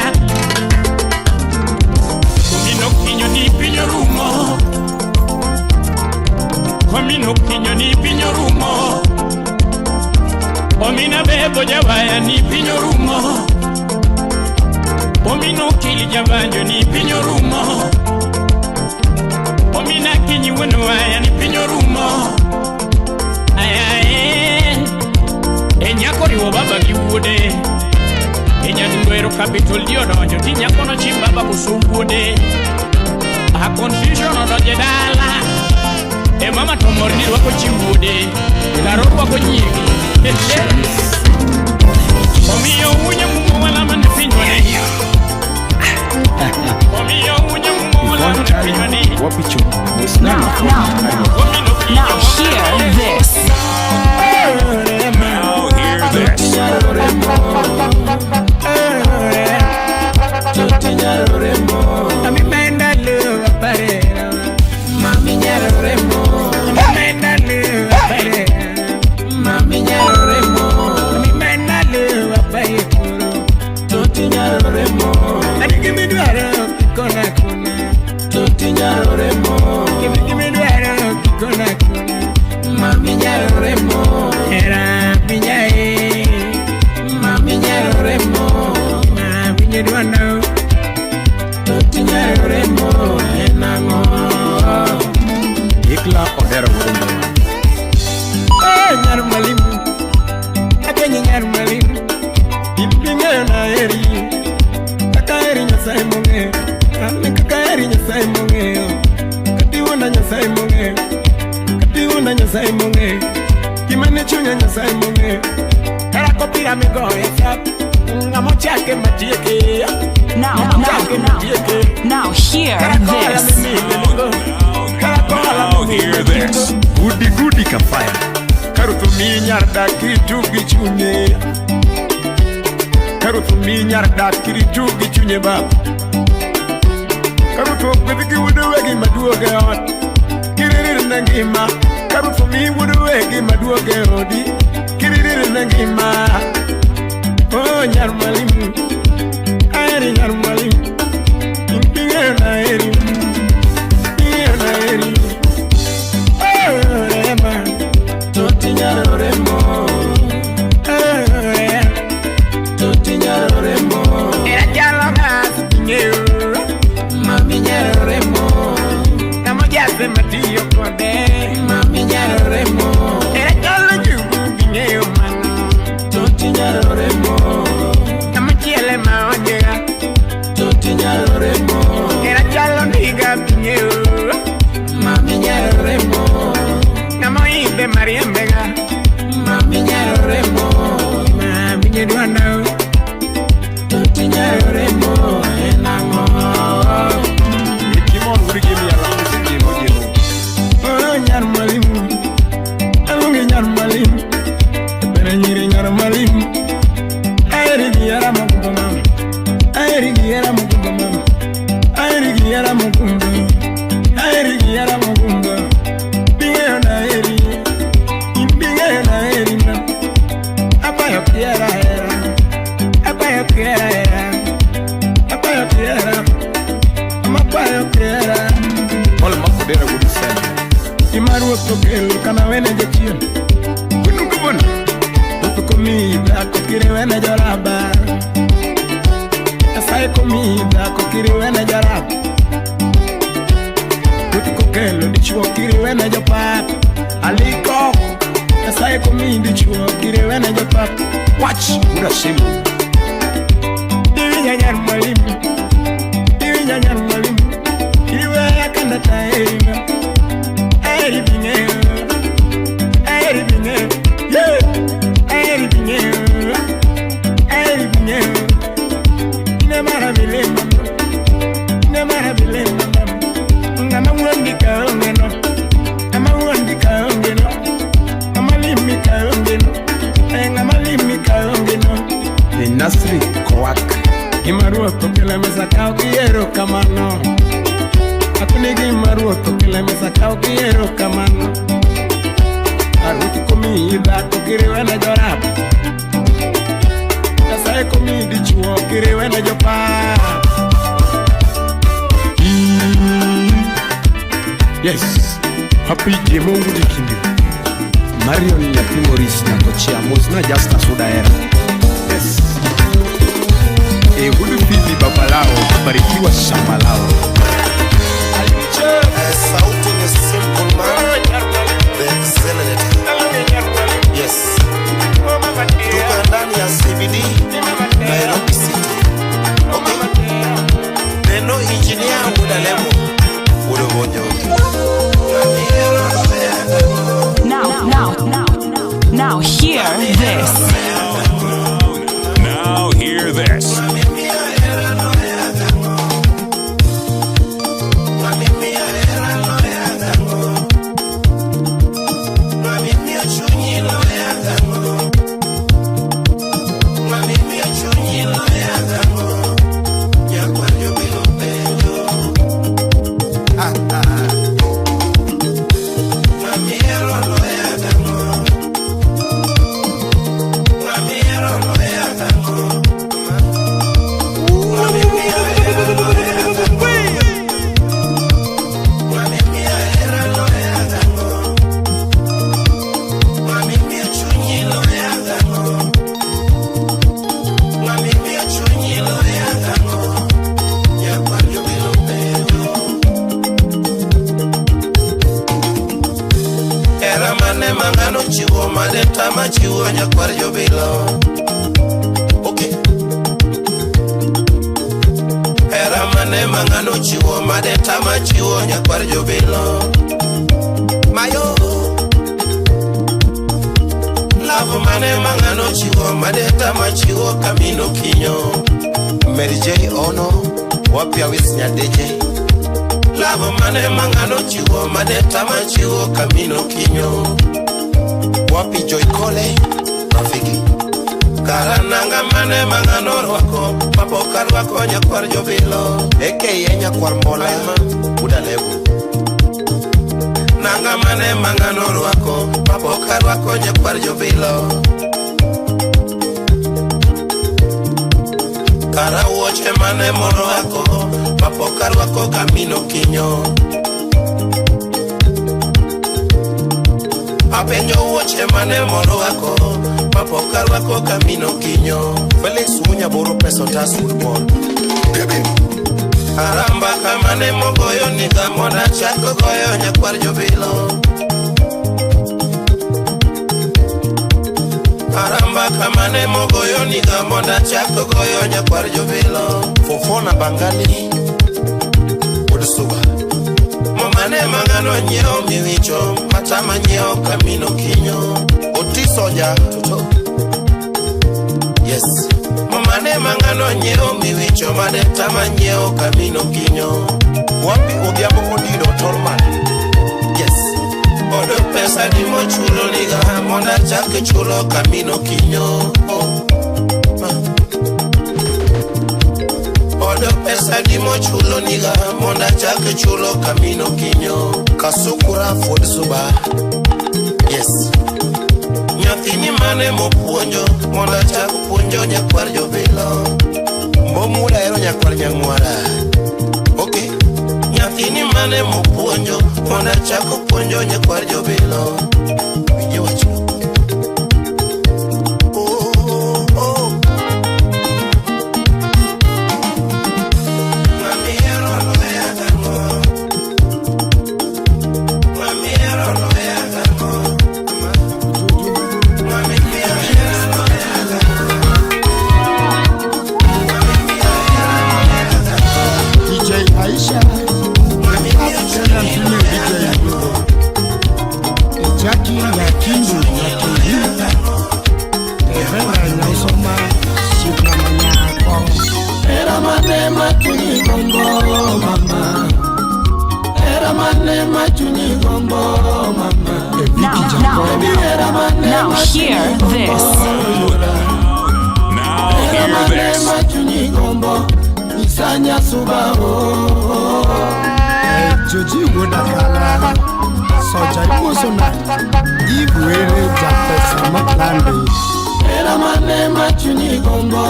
Komino kinyo ni piny orumo. Komino kinyo ni piny orumo. Omina bebo jawaya ni piny orumo. Omino kili jabanjo ni piny orumo. Omina kinyi wuon waya ni piny orumo. Ayae, e nyako riwo baba gi wuode. E nyadundo ero capital di odonjo ti nyako no chi baba koso wuode. A confusion odonjo e dala. E mama to mor ni rwako chi wuode. Karo rwako nyigi. Omiyo unye mumo wala mane pinywa ni. Omiyo unye mumo wala mane pinywa ni. Now hear this. Now hear this. Ikla odero wuod ngima. Nyar mwalimu, apenyi nyar mwalimu, iping'eyo na heri, kaka heri Nyasaye mong'eyo, an kaka heri Nyasaye mong'eyo, katiwuonda Nyasaye mong'eyo, katiwuonda Nyasaye mong'eyo, gima ne chunya Nyasaye mong'eyo, kara kopira migoyo sap, ng'ama ochake matieke, Now hear this. Now hear this. Goody goody kafaya. Karuth mi nyar dak kitugi chunye. Karuth mi nyar dak kitugi chunye baba. Karuth ok gi wuod wegi maduoge ot. Kiririr ne ngima. Karuth mi wuod wegi maduoge odi. Kiririr ne ngima. Oh nyar mwalimu. Aheri nyar mwalimu. Ing'eyo na heri. Ing'eyo na heri. Oh rema. Toti nyaro remo. Toti nyaro remo. Era chalo gas ing'eyo. Mami nyaro remo. Namo jase matiyo kode. Mami nyaro remo. Era chalo jugu ing'eyo mano. Toti nyaro remo. Namo chiele ma onyega. Toti nyaro remo. Era chalo ndiga ing'eyo. Mami nyaro remo. Namo inde mariembega. Mami nyaro remo. Mami nyedwana. Toti nyaro remo. Enang'o. Ikimon wuod gi miala osetimo jemo. Oh nyar mwalimu. Aluongi nyar mwalimu. Bere nyiri nyar mwalimu. Aheri gi hera mogundho mama. Aheri gi hera mogundho mama. Aheri gi hera mogundho. Aheri gi hera mogundho. Bing'eyo na heri. Bing'eyo na heri na. Apayo kiera hera. Apayo kiera hera. Apayo kiera. Amapayo kiera. Paul Makodera wuod Seme. Gima ruoth okelo kana wene jachien. Kunugo bona. Ruoth komiyi dhako kiriwene joraba. Nyasaye komiyi dhako kiriwene jaraba. Ruoth kokelo dichuo Kiriwene jopap Aliko Nyasaye komiyi dichuo Kiriwene jopap Wach Urasimu Diwinya nyar mwalimu Diwinya nyar mwalimu Kiriweya kanda taerima Aeri bing'eyo Aeri bing'eyo Yeah Aeri bing'eyo Aeri bing'eyo Ine mara milema Ine mara milema Ng'ama wuondi ka onge no Ng'ama wuondi ka onge no Ng'ama limi ka onge no Ng'ama limi ka onge no Ni Nasri Kowak Gima ruoth okelo e mesa kaw kiero kamano Akoni gima ruoth okelo e mesa kaw kiero kamano Aruth komiyi dhako kiriwe ne jorap Nyasaye komiyi dichuo kiriwe ne jopap Yes Happy Jemungu Dikindi Marion Nyathi Maurice Nyakochia Mosna Justus Udaera Yes Ehudu Pili Babalao Barikiwa shamba lao Sauti ni simple man, the accelerator. Yes. Tuko ndani ya CBD, Nairobi City. Okay. Neno engineer Udalemo. Udobonjo. Now hear this. Now hear this. Era mane mangano chiwo madeta machiwo nyakwar jobilo. Okay. Era mane mangano chiwo madeta machiwo nyakwar jobilo. Mayo. Love mane mangano chiwo madeta machiwo kamino kinyo. Mary J Ono wapia wis nyadeje. Love mane mangano chiwo madeta machiwo kamino kinyo. Wapi Joy Kole Rafiki. Karananga mane mangano rwako mapoka rwako nyakwar jobilo. Aka nyakwar Mbola Udalego. Nanga mane mangano rwako mapoka rwako nyakwar jobilo. Kara wuoche mane morwako mapoka rwako kamino kinyo. Apenjo wuoche mane morwako mapoka rwako kamino kinyo. Felix Unya boro pesa otas football. Aramba kamane mogoyo niga monda chako goyo nyakwar jobilo. Aramba kamane mogoyo niga monda chako goyo nyakwar jobilo. Fofona Bangali Odusuba. Momane mangano nyiewo miwicho matama nyiewo kamino kinyo. Otisoja Toto. Yes. Momane mangano nyiewo miwicho madeta nyiewo kamino kinyo. Wapi Odhiambo Odido Tolman. Yes. Odo pesa di mochulo niga monda chako chulo kamino kinyo. Oh. Ma. Odo pesa di mochulo niga monda chako chulo kamino kinyo. Kasukura Ford Suba. Yes. Nyathini mane mopuonjo monda chako puonjo nyakwar jobilo. Mbomuda ero nyakwar nyang'wara. Okay. Nyathini mane mopuonjo monda chako puonjo nyakwar jobilo. Winje wachno. Oh, oh. Mami ero loya dango. Mami hear this. Now hear this. Joji Wodakala Soja Imosona Ibuere Japesa Matlande Era mane machunyi gombo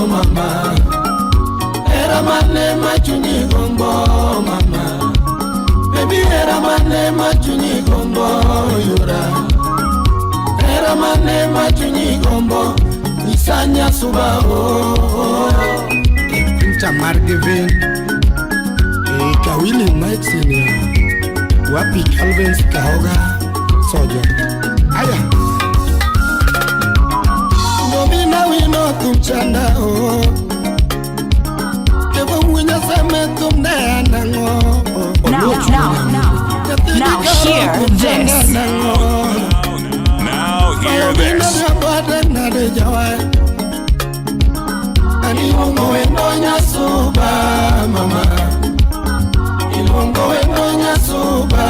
mama Era mane machunyi gombo mama Baby era mane machunyi gombo yura Era mane machunyi gombo Isanya suba oh Pinta Margevin Kawili Mike Senior Wapi Calvin Kahoga Soja Aya Domina wino tumchanda o Kevo mwinya seme tumne anango Now hear this. Now hear this. Ani wendo nyasuba mama Ilongo wendo nyasuba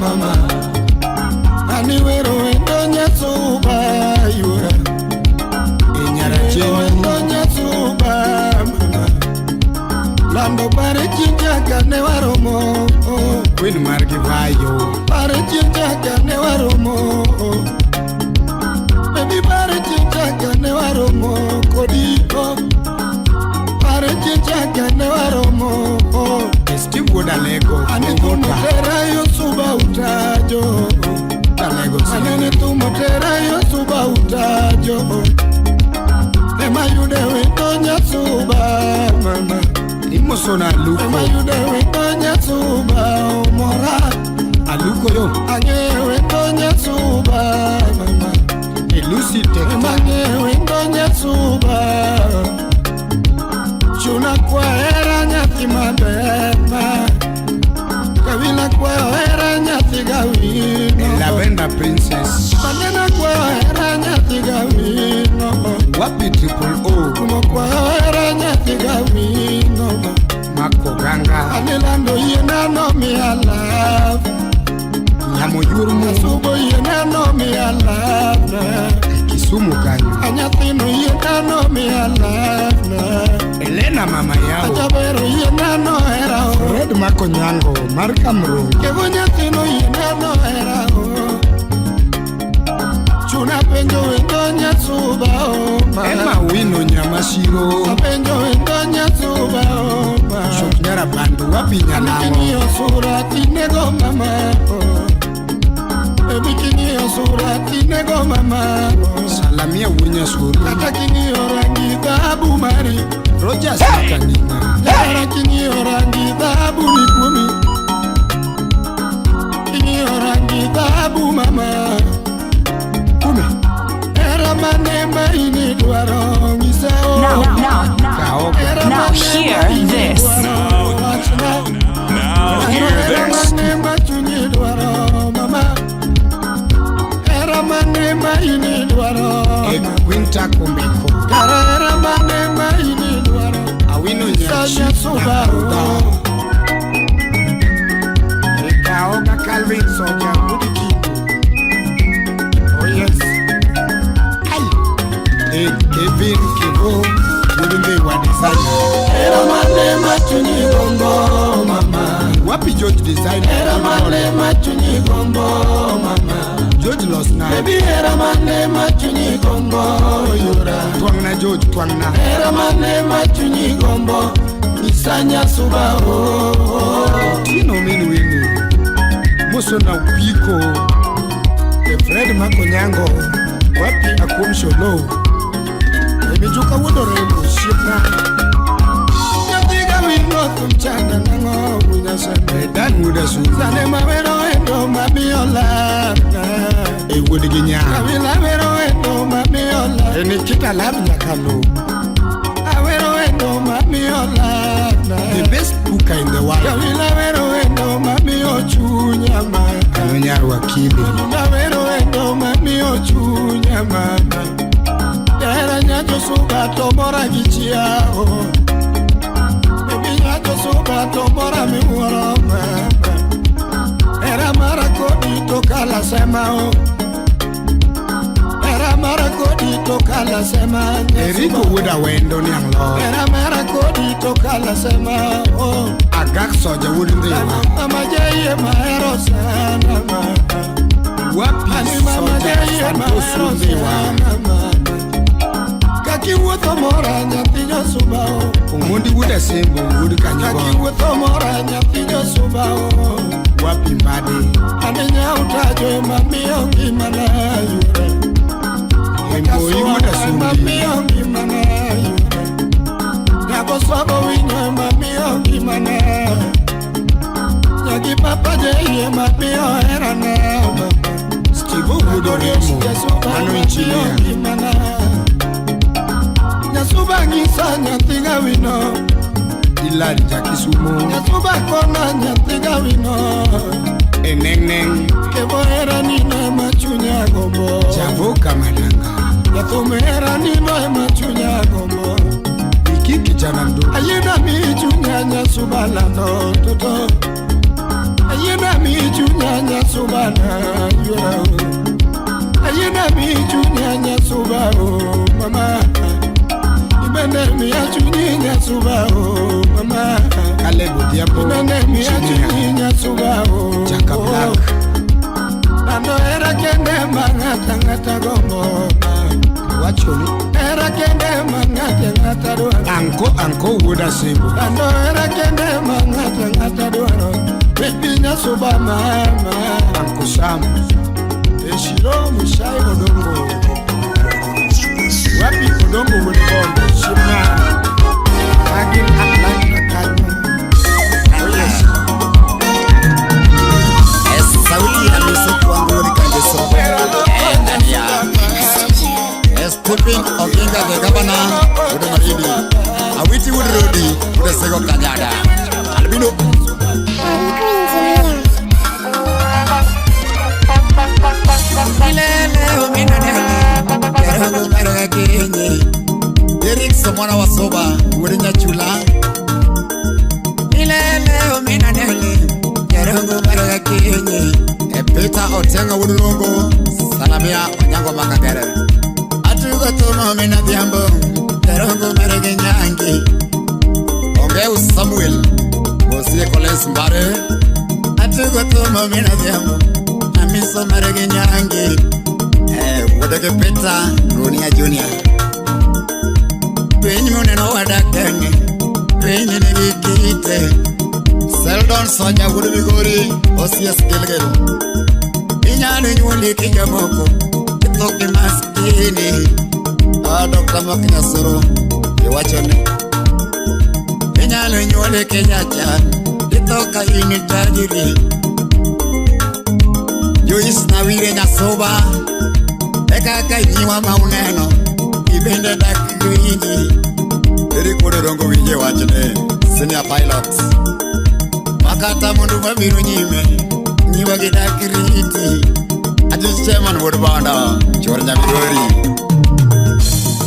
mama Ani wero wendo nyasuba yura Inyara wendo nyasuba mama Lando pare chinchaka ne waromo Queen Margivayo Pare chinchaka ne waromo Baby pare chinchaka ne waromo Kodiko Pare chinchaka ne waromo Steve Wodalego Ani tumotera yosuba utajo Alego Anene tumotera yosuba utajo Ema yude wendo nyasuba mama Imosona Aluko Ema yude wendo nyasuba omora Aluko yo Ange wendo nyasuba mama Elusi Tekta Ema ange wendo nyasuba Chuna kwa era nyathi mabema Kawila kwa era nyathi gawino Lavenda Princess Manena kwa era nyathi gawino Wapi Triple O Kumo kwa era nyathi gawino Mako Ganga Anilando yena no mi alaf Nyamo Yurmu Asubo yena no mi alaf Kisumu kanyo Anyathino yena no mi alaf Elena mama yao Ajabero yena no era o Fred Makonyango Mark Amro Kevo nyathino yena no era o Chuna penjo wendo nyasuba o ma Emma Wino Nyamashiro Apenjo wendo nyasuba o ma Shok nyara bandu wapi nyanamo King'iyo sura tinego mama o Ebi king'iyo sura tinego mama o Salamia wunya suru Kata king'iyo rangi dhahabu mari Rogers Kanina Yara king'iyo rangi dhahabu ni kuomi King'iyo rangi dhahabu mama Kume Era mane ma ini dwaro ng'isa o Now hear this. Now hear Era this. mane ma chunyi dwaro mama Era mane ma ini dwaro E Quinta Kumbeko Kara era mane ma ini dwaro Awino Sanya Nyachi suba o Kaoga Calvin Soja Woodiki Oh yes Ay E Kevin Kevo Wudinde wa designer Era mane ma chunyi gombo mama Wapi George designer Era mane ma chunyi gombo mama George Losna Baby era mane ma chunyi gombo yura Twangna George Twangna Era mane ma chunyi gombo Isanya suba o Tino minu winu Mosona Upiko E Fred Makonyango Wapi Akum Sholo Emijuka Wodoremo Shipna Nyathi gawino thum chanda nang'o wunya seme E Dan Wudasu Sane mawero endo mamiyo lana E wuod gi nyar Kawila wero endo mamiyo lana E Nikita Love Nyakalo Awero endo mamiyo lana The best cooker in the world Kawila wero endo mamiyo chunya mama Kanyo nyar wakili Awero endo mamiyo chunya mama Jahera nyacho suba to mora gi chiao Baby nyacho suba to mora miwuoro mama Era mara kodi to kala sema o Era kodi to kala sema Eriko wuod Awendo niang' lo Hera mara kodi to kala sema oh Agak soja wuod Ndhiwa Mama jeye mahero sana mama Wapi soja Santos wuod Ndhiwa Kaki wuotho mora nyathi Josuba o Omondi wuod Asembo wuod Kanyago Kaki wuotho mora nyathi Josuba o Wapi Mbadi Ane nyautajo ema miyo ngimana yure Emboi wuod Asumbi Mamiyo ngimana yure Nyako swago winyo ema miyo ngimana Nyaki papa jeye ema miyo herana Steve wuod Oremo mano engineer Nyasuba ng'isa nyathi gawino Ilari Jakisumo Nyasuba kona nyathi gawino Eneng-neng Kebo hera nino ema chunya gombo Javoka Madanga Jathum hera nino ema chunya gombo Iki kijana mdogo Ayiena mi chunya Nyasuba lando toto Ayiena mi chunya Nyasuba na yura Ayiena mi chunya Nyasuba o mama Ibende mi achunyi Nyasuba o mama Caleb Odhiambo Ibende mi achunyi Nyasuba o Chaka Black Nando era kende mangata ngata gombo Wachoni Era kende mangata ngata dwaro Anko anko wuod Asembo Nando era kende mangata ngata dwaro Baby Nyasuba mama Anko Sam Eshiro Mushai Odongo Wapi Odongo wuod Bondo Shima Agin Atlanta kanyo Oh yes Sauti ya Lusuku wangu wuod Kandeso Stephen Oginga the governor wuod Maridi Awiti wuod Rodi wuod Sego Kanyada Albino Eric Somwana wa Soba wuod Nyachula Milele omina nele Jarongo mara kinyi Peter Otenga wuod Rongo Salamia Onyango Makagere Atugo thumo mina dhiambo Jarongo mara nyangi Ongeu Samuel Mosie Collins Mbare Atugo thumo mina dhiambo Amiso mara nyangi Wuodege Peter Runia Junior Piny muneno wadakeni Piny nigi kite Seldon Soja wuod Migori Osies Gilgil Inyalo nyuoli ki jomoko Itho ki maskini Dr. Mak Nyasoro Iwacho ni Inyalo nyuoli ki jachan Itho ka in tajiri Joyce Nawire Nyasoba E kaka nyiwa ma uneno Ibende dak winji Eric wuod Orongo winje wachne Senior pilot Makata mundu mabiro nyime Nyiwa gi dak riti Ajis chairman wuod Bondo Chuor Nyamigori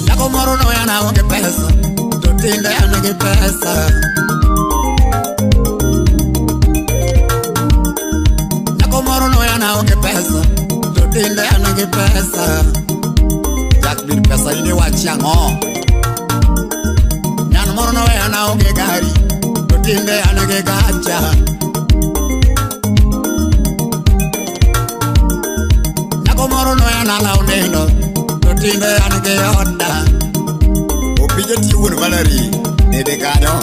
Nyako moro noya na onge pesa To tinde an gi pesa Nyako moro noya na onge pesa To tinde an gi pesa Jack bin pesa ini wachi ang'o Nyan moro noya na onge gari To tinde an gi gacha Nyako moro noya na law nindo To tinde an gi oda Opije ti wuon Valerie nede kanyo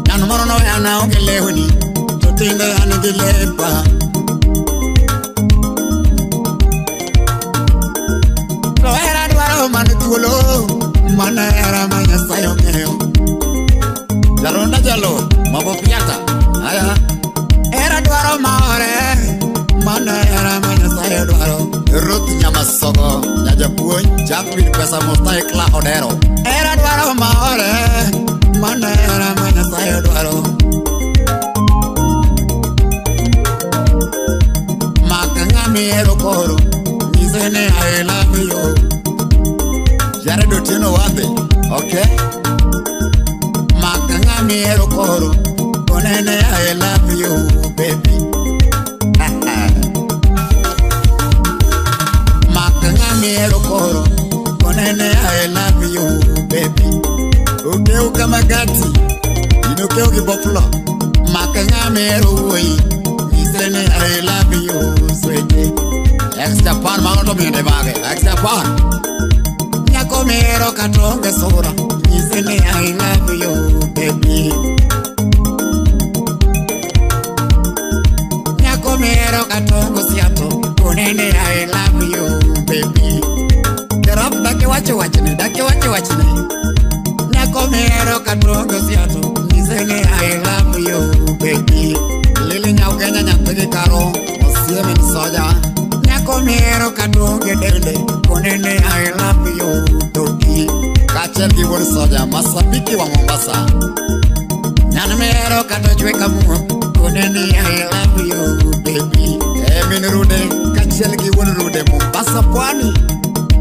Nyan moro noya na onge lewni To tinde an gi lepa To hera dwaro mana thuolo Mana hera ma Nyasaye ong'eyo Jaronda jalo Mabo Piata Aya Hera dwaro maore Mana hera ma Nyasaye dwaro Ruth Nyamasogo Nyajapuonj Jack bin pesa Mustai Kla Odero Hera dwaro maore Mana hera ma Nyasaye dwaro Mak ng'ama ihero koro Nyise ni I love you Jared Otieno Wadhi Okay Mak ng'ama ihero koro Onene I love you baby Mak ng'ama mihero koro konene I love you baby. Okew kama gati inokew gi boflo. Mak ng'ama ihero wuoyi nyise ni I love you sweetie. Ex Japan mano to minde mage. Ex Japan. Nyako mihero kata onge sura nyise ni I love you baby. Nyako mihero kata onge siato konene I love you baby. Kerap daki wachne daki wachne. Nyako mihero kata onge siato nyise ni I love you baby. Lili nyau Kenya nyathigi karo osieme ni soja. Nyako mihero kata onge dende konene I love you toki. Kaachiel gi wuon soja masabiki wa Mombasa. Nyan mihero kata chwe kamuo konene I love you baby. Min rude kaachiel gi wuon rude Mombasa pwani.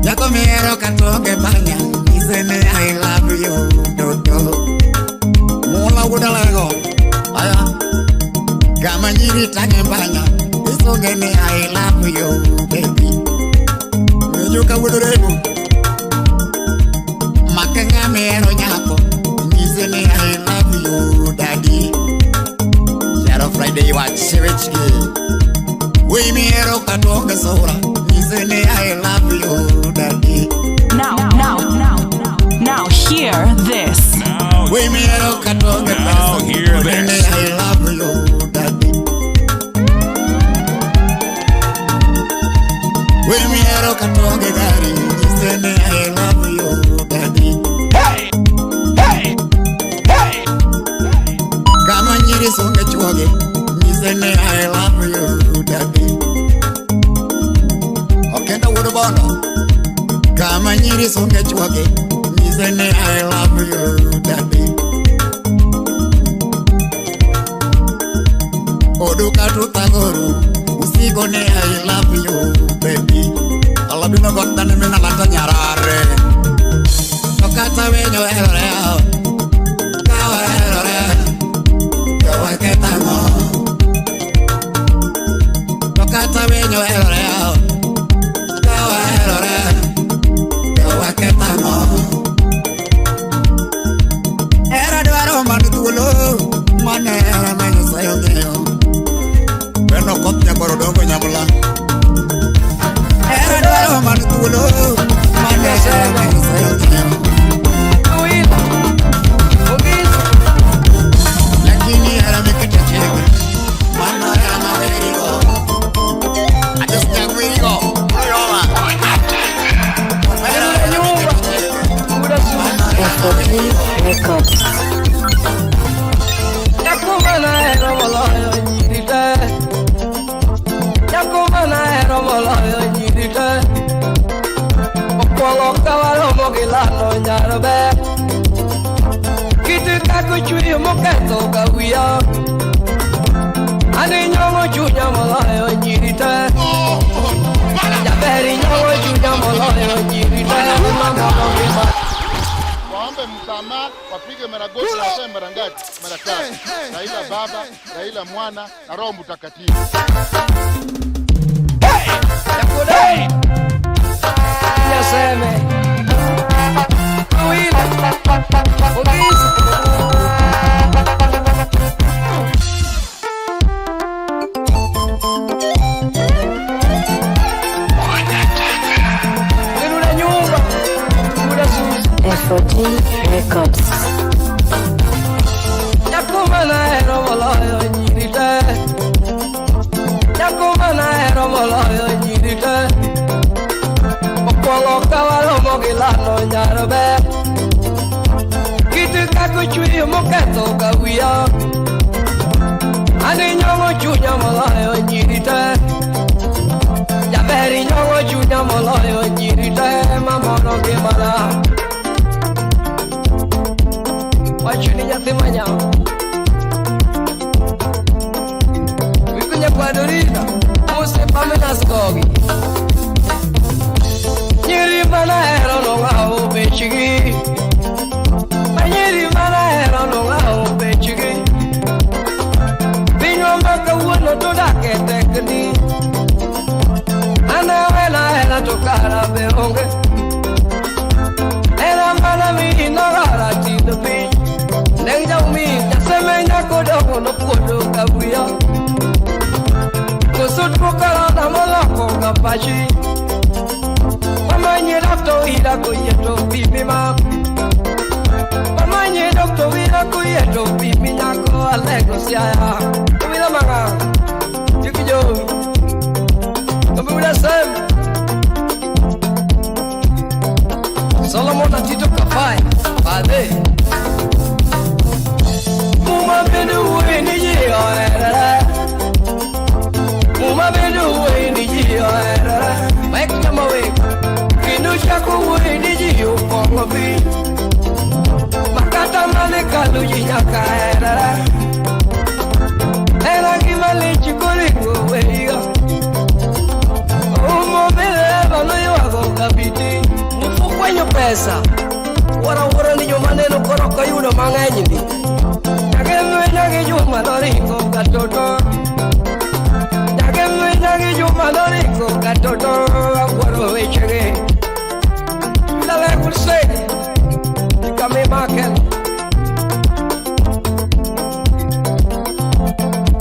Nyako mihero kata onge panya nyise ni I love you dodo. Mula wuod Alego aya. Gama nyiri tang'e panya isunge ni I love you baby. Mijuka wuod Remo. Mak ng'ama ihero nyako nyise ni I love you daddy. Sharo Friday wach wechgi. Wuoyi mihero kata onge sura nyise ni I love you daddy. Now hear this. Wuoyi mihero kata onge pesa konene ni I love you daddy. Wuoyi mihero kata onge gari nyise ni I love you daddy. Hey! Hey! Hey! Kama nyiri songe chuoge nyise ni I love you daddy. Okenda wuod Bondo. Kama nyiri songe chuoge nyise ni I love you daddy. Oduka tuthagoru usigo ni I love you baby. Alabino gotane mina lata nyarare. To kata winyo herore ka oherore to waketang'o. To kata winyo herore ka oherore to waketang'o. Hera dwaro man thuolo mane hera ma Nyasaye ong'eyo. Beno koth nyakwar Odongo Nyamula. Hera dwaro man thuolo mane hera ma Nyasaye ong'eyo. Lakini hera mikete chik mano hera mawerigo. Ajo werigo Roma. Hera mikete chik mano hera mawerigo. Records. Nyako manahero moloyo nyiri te. Nyako manahero moloyo nyiri te. Okwongo ka waromo gi lano nyar ber. Kit kaka ochweyo moketho ga wiya. An inyuomo chunya moloyo nyiri te. Jaber inyuomo chunya moloyo nyiri te. Mamono gi ma Waombe msamaha, wapige mara goti, waseme mara ngapi? Mara tatu. Raila Baba, Raila Mwana na Roho Mtakatifu. Hey! Yaseme. Wili. Ogisi. Nuna nyumba. Muda susu. FOD Records. Nyako manahero moloyo nyiri te. Nyako manahero moloyo nyiri te. Okwongo ka waromo gi lano nyar ber. Kit kaka ochweyo moketho ga wiya. An inyuomo chunya moloyo nyiri te. Jaber inyuomo chunya moloyo nyiri te mamono ngimana. Wachni nyathi manyao. Wikunya kwadorina Pamela Skogi. Nyiri manahero nong'awo bechgi. Nyiri manahero nong'awo bechgi. Pinywa ma kawuono to dak e tekni. An awena hera to kara be onge. Era mana mi no gara tindo piny. Neng jaumi jaseme nyako dongo nopuodo kabuya. Koso tuo korona moloko kapachi. Mamanye doctor ira koyeto bibi ma. Mamanye doctor ira koyeto bibi nyako alego siaya. Kubila manga. Chikijo. Kubila sem. Solomon Atito Kafai. Pade. Muma benu ni ji oerere. Muma benu ni ji oerere. Mike Chamawe. Kendo chako wuoyi ni ji opong'o piny. Makata mane kalo ji nyaka herere. Hera gima lich koringo weiga. Omo bele noywago kabiti. Mufukwenyo pesa. Wuoro awuora ni joma neno koro ok oyudo mang'eny ndi. Nyake gi Juma noringo katoto. Nyake gi Juma noringo katoto. Awuoro wechege. Lale kurse. Kame maken.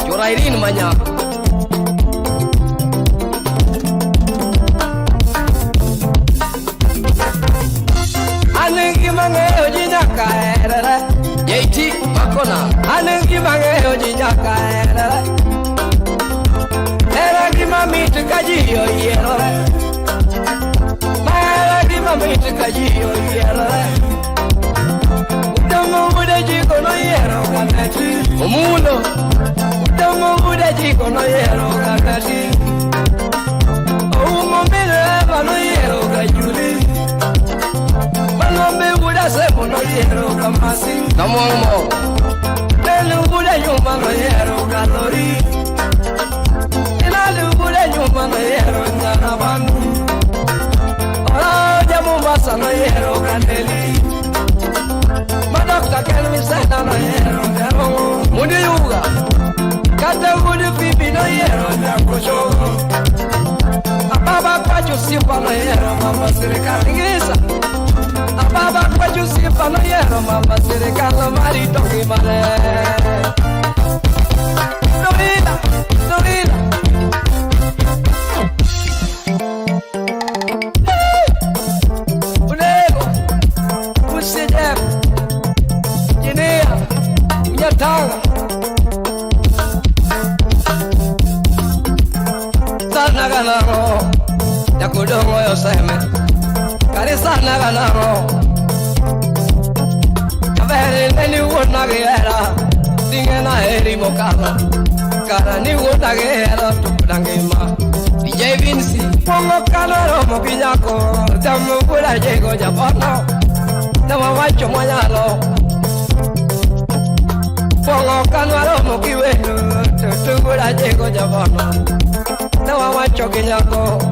Chora Irene Manya. An gima ng'eyo ji nyaka herere. JT Makona. An gima ng'eyo ji nyaka herere. Hera gima mit ka ji oyierore. Hera gima mit ka ji oyierore. Utomo wude ji kono yiero kanati. Omulo. Utomo wude ji kono yiero kanati. Oumo mine eva no yiero ka Juli. Malombe wuda semo no yiero ka Masi. Namuang'o. Nelu wude nyuma no yiero ka Lori. Inalu wude nyuma no yiero Nyarabanu. Ora ja Mombasa no yiero ka Neli. Ma Dr. Kelvin Sena no yiero Nyarongo. Mundi yuga. Kata wude Fibi no yiero Nyakochogo. Ababa kwacho sipa no yiero mama sirikal Ingisa. Ababa kwacho sipa no yiero mama sirikal marito ngimane. Dorila, Dorila. Unego, Usijem, Jinea, Nyatanga. Sana ganaro, Yakudongo yoseme. Kari sana ganaro. Kabere neni wona gera, dinge na heri mokalo. Kara ni wona gera tukudangema. DJ Vinci, pongo kaloro mokinyako, tamu kula jego japono. Tama wacho mwanyalo. Pongo kaloro mokiwenu, tukula jego japono. Tama wacho kinyako.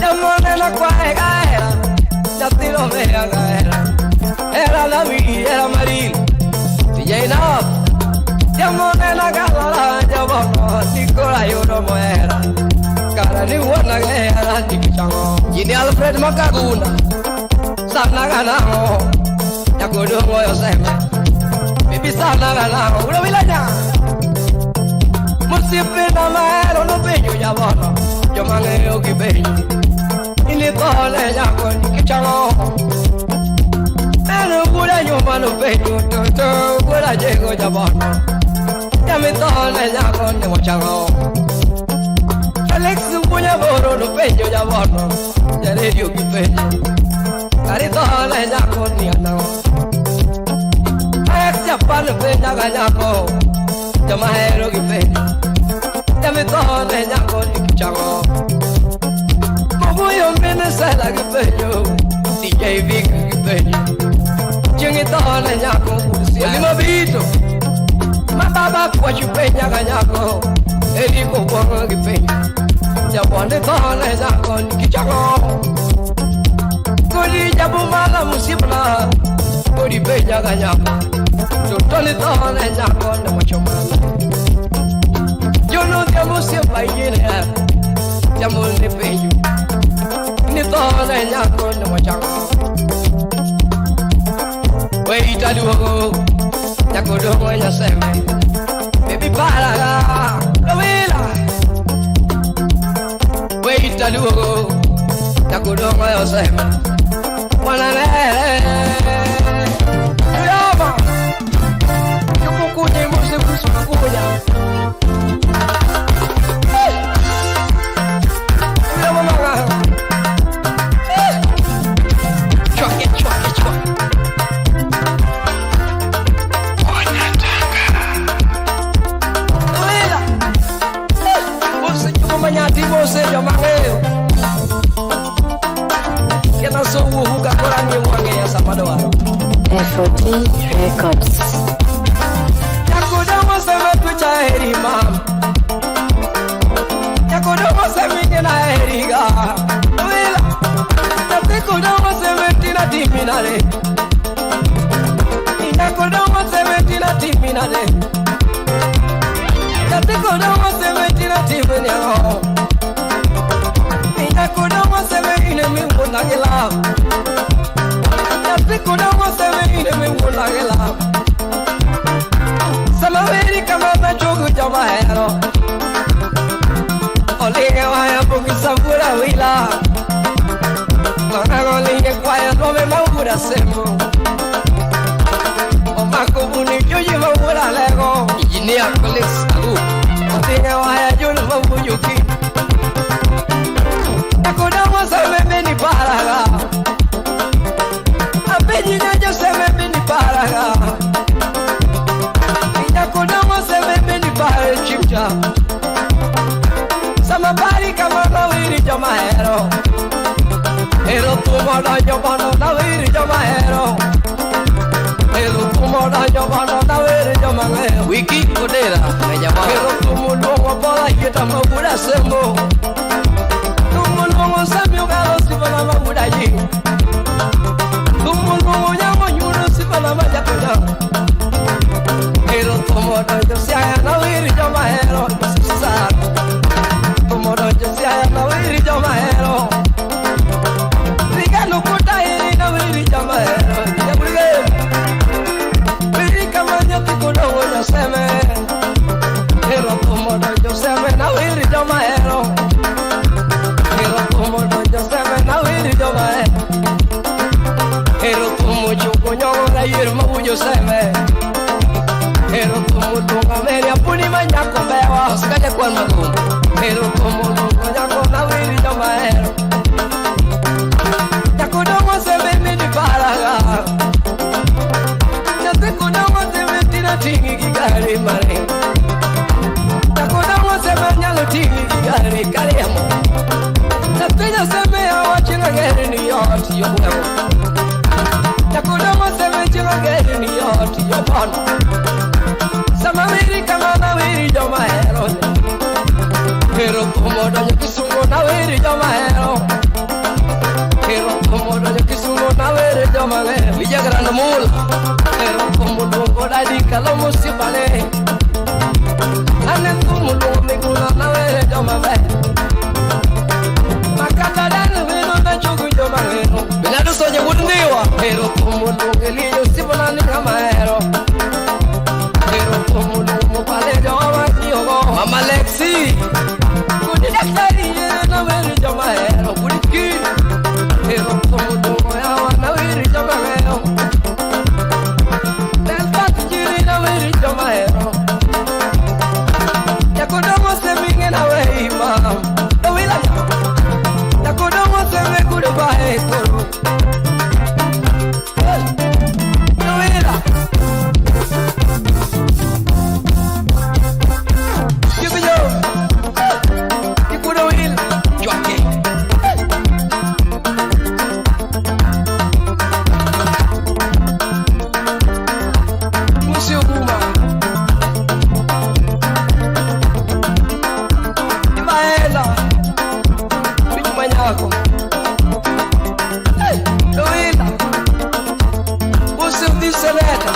Jamonena kwa gaera, jatilo mea gaera. Era la mi, era maril, DJ Nab. Jamonena galala, jabono, nikola yuro moera. Kara ni wana gaera, nikichango. Jini Alfred Makaguna, sana ganao. Yakudungo yoseme, bibi sana ganao. Ulo vilanya. Musipina maero no penyo jabono. Jomang'eyo gi penyo. Inithone nyako nikichango. Eno gula nyuma no penyo toto gula jego jabono. Jamithone nyako ne wachango. Alex Bunya boro no penyo jabono. Jaredio gi penyo. Karithone nyako ni anao. Alex Japan penyo ga nyako. Jomahero gi penyo. Jamithone nyako nikichango. Mabuyo mene sela gi penyo. DJ Vic gi penyo. Chingithone nyako Olima bito. Ma baba kwachu penya ga nyako. Eriko bongo gi penyo. Jabone thone nyako nikichango. Kodi jabumala musibla. Kodi penya ga nyako. Totoni thone nyako ne wachomana. Jono diamusia bainine. Jamul ni penjo ni thone nyako ni wachango Weita duogo nyakodongo nyaseme Baby paraga Lowila Weita duogo nyakodongo nyaseme Mwananere Uyama Yukukunye muse kusukunya FOD Records. Yakodomo seme tucha heri mam. Yakodomo seme nyena heri ga. Wila. Yakodomo seme tina timinale. Yakodomo seme tina timinale. Yakodomo seme tina timinale. Yakodomo seme ine mingo nagela. Yakodomo seme ine mingo nagela. Samaveri kama chogu jamahero. Olige waya bukisa pura wila. Olige kwaya nome maura semo. Omako buni yoyi maura lego. Engineer Collins Agu. Olige waya yunu mabuyuki. Yakodomo seme mini paraga. Apenyi nyajo seme mini paraga. Yakodomo seme mini para chimcha. Samapari kama nawiri jamahero. Ero tumoda jomano nawiri jamahero. Ero tumoda jomano nawiri jamahero. Wiki kodera mejama. Ero tumulongo bola yeta mabura sembo. Tumulongo samyo galo sibala mabura yi. Tumulongo nyamo nyuro sibala majakoja. Ero tumoda josiaya nawiri jamahero. Sisa. Tumoda josiaya nawiri jamahero. Rigano kutai nawiri jamahero. Yabulige. Wiri kamanya tikudogo nyaseme. Ero tumoda joseme nawiri jamahero. Ero tumoda joseme nawiri jamahero. Ero tumo chuko nyongo na yirma ujo seme. Ero tumo tunga meria puni manyako bewa. Osikaje kwa magumu. Ero tumo tunga nyako nawiri jamahero. Yakodomo seme mini paraga. Yakodomo seme tina tingi gigari mare. Yakodomo seme nyalo tingi gigari kariamo. Natinya seme awachinga geri ni yoti yobuemo. Yakodomo seme chinga geri ni yoti yobono. Samawiri kama nawiri jomahero. Ero tumo donyo kisungo nawiri jomahero. Ero tumo donyo kisungo nawiri jomahero. Villa Grande Mula. Ero tumo lungo dadi kalomo sipale. Ane tumo lungo miguna nawiri jomahero. Makata dani wino na chugu jomahero. Binadu soje wundiwa. Ero tumo lungo eliyo sipana ni kamahero. Ero tumo lungo pale jomahero. Mama Lexi. Kudi daktari nawiri jomahero. Kudi ki. Ero tumo lungo yawa nawiri jomahero. Delta jiri nawiri jomahero. Yakodomo seminge nawe imam. Dawila ya. Yakodomo seme kudubae kuru. Dawila. Yubiyo. Ikudawil. Joake. Musioguma. Imaela. Binyumanyako. Hey, Dawila. Usiudiseleta.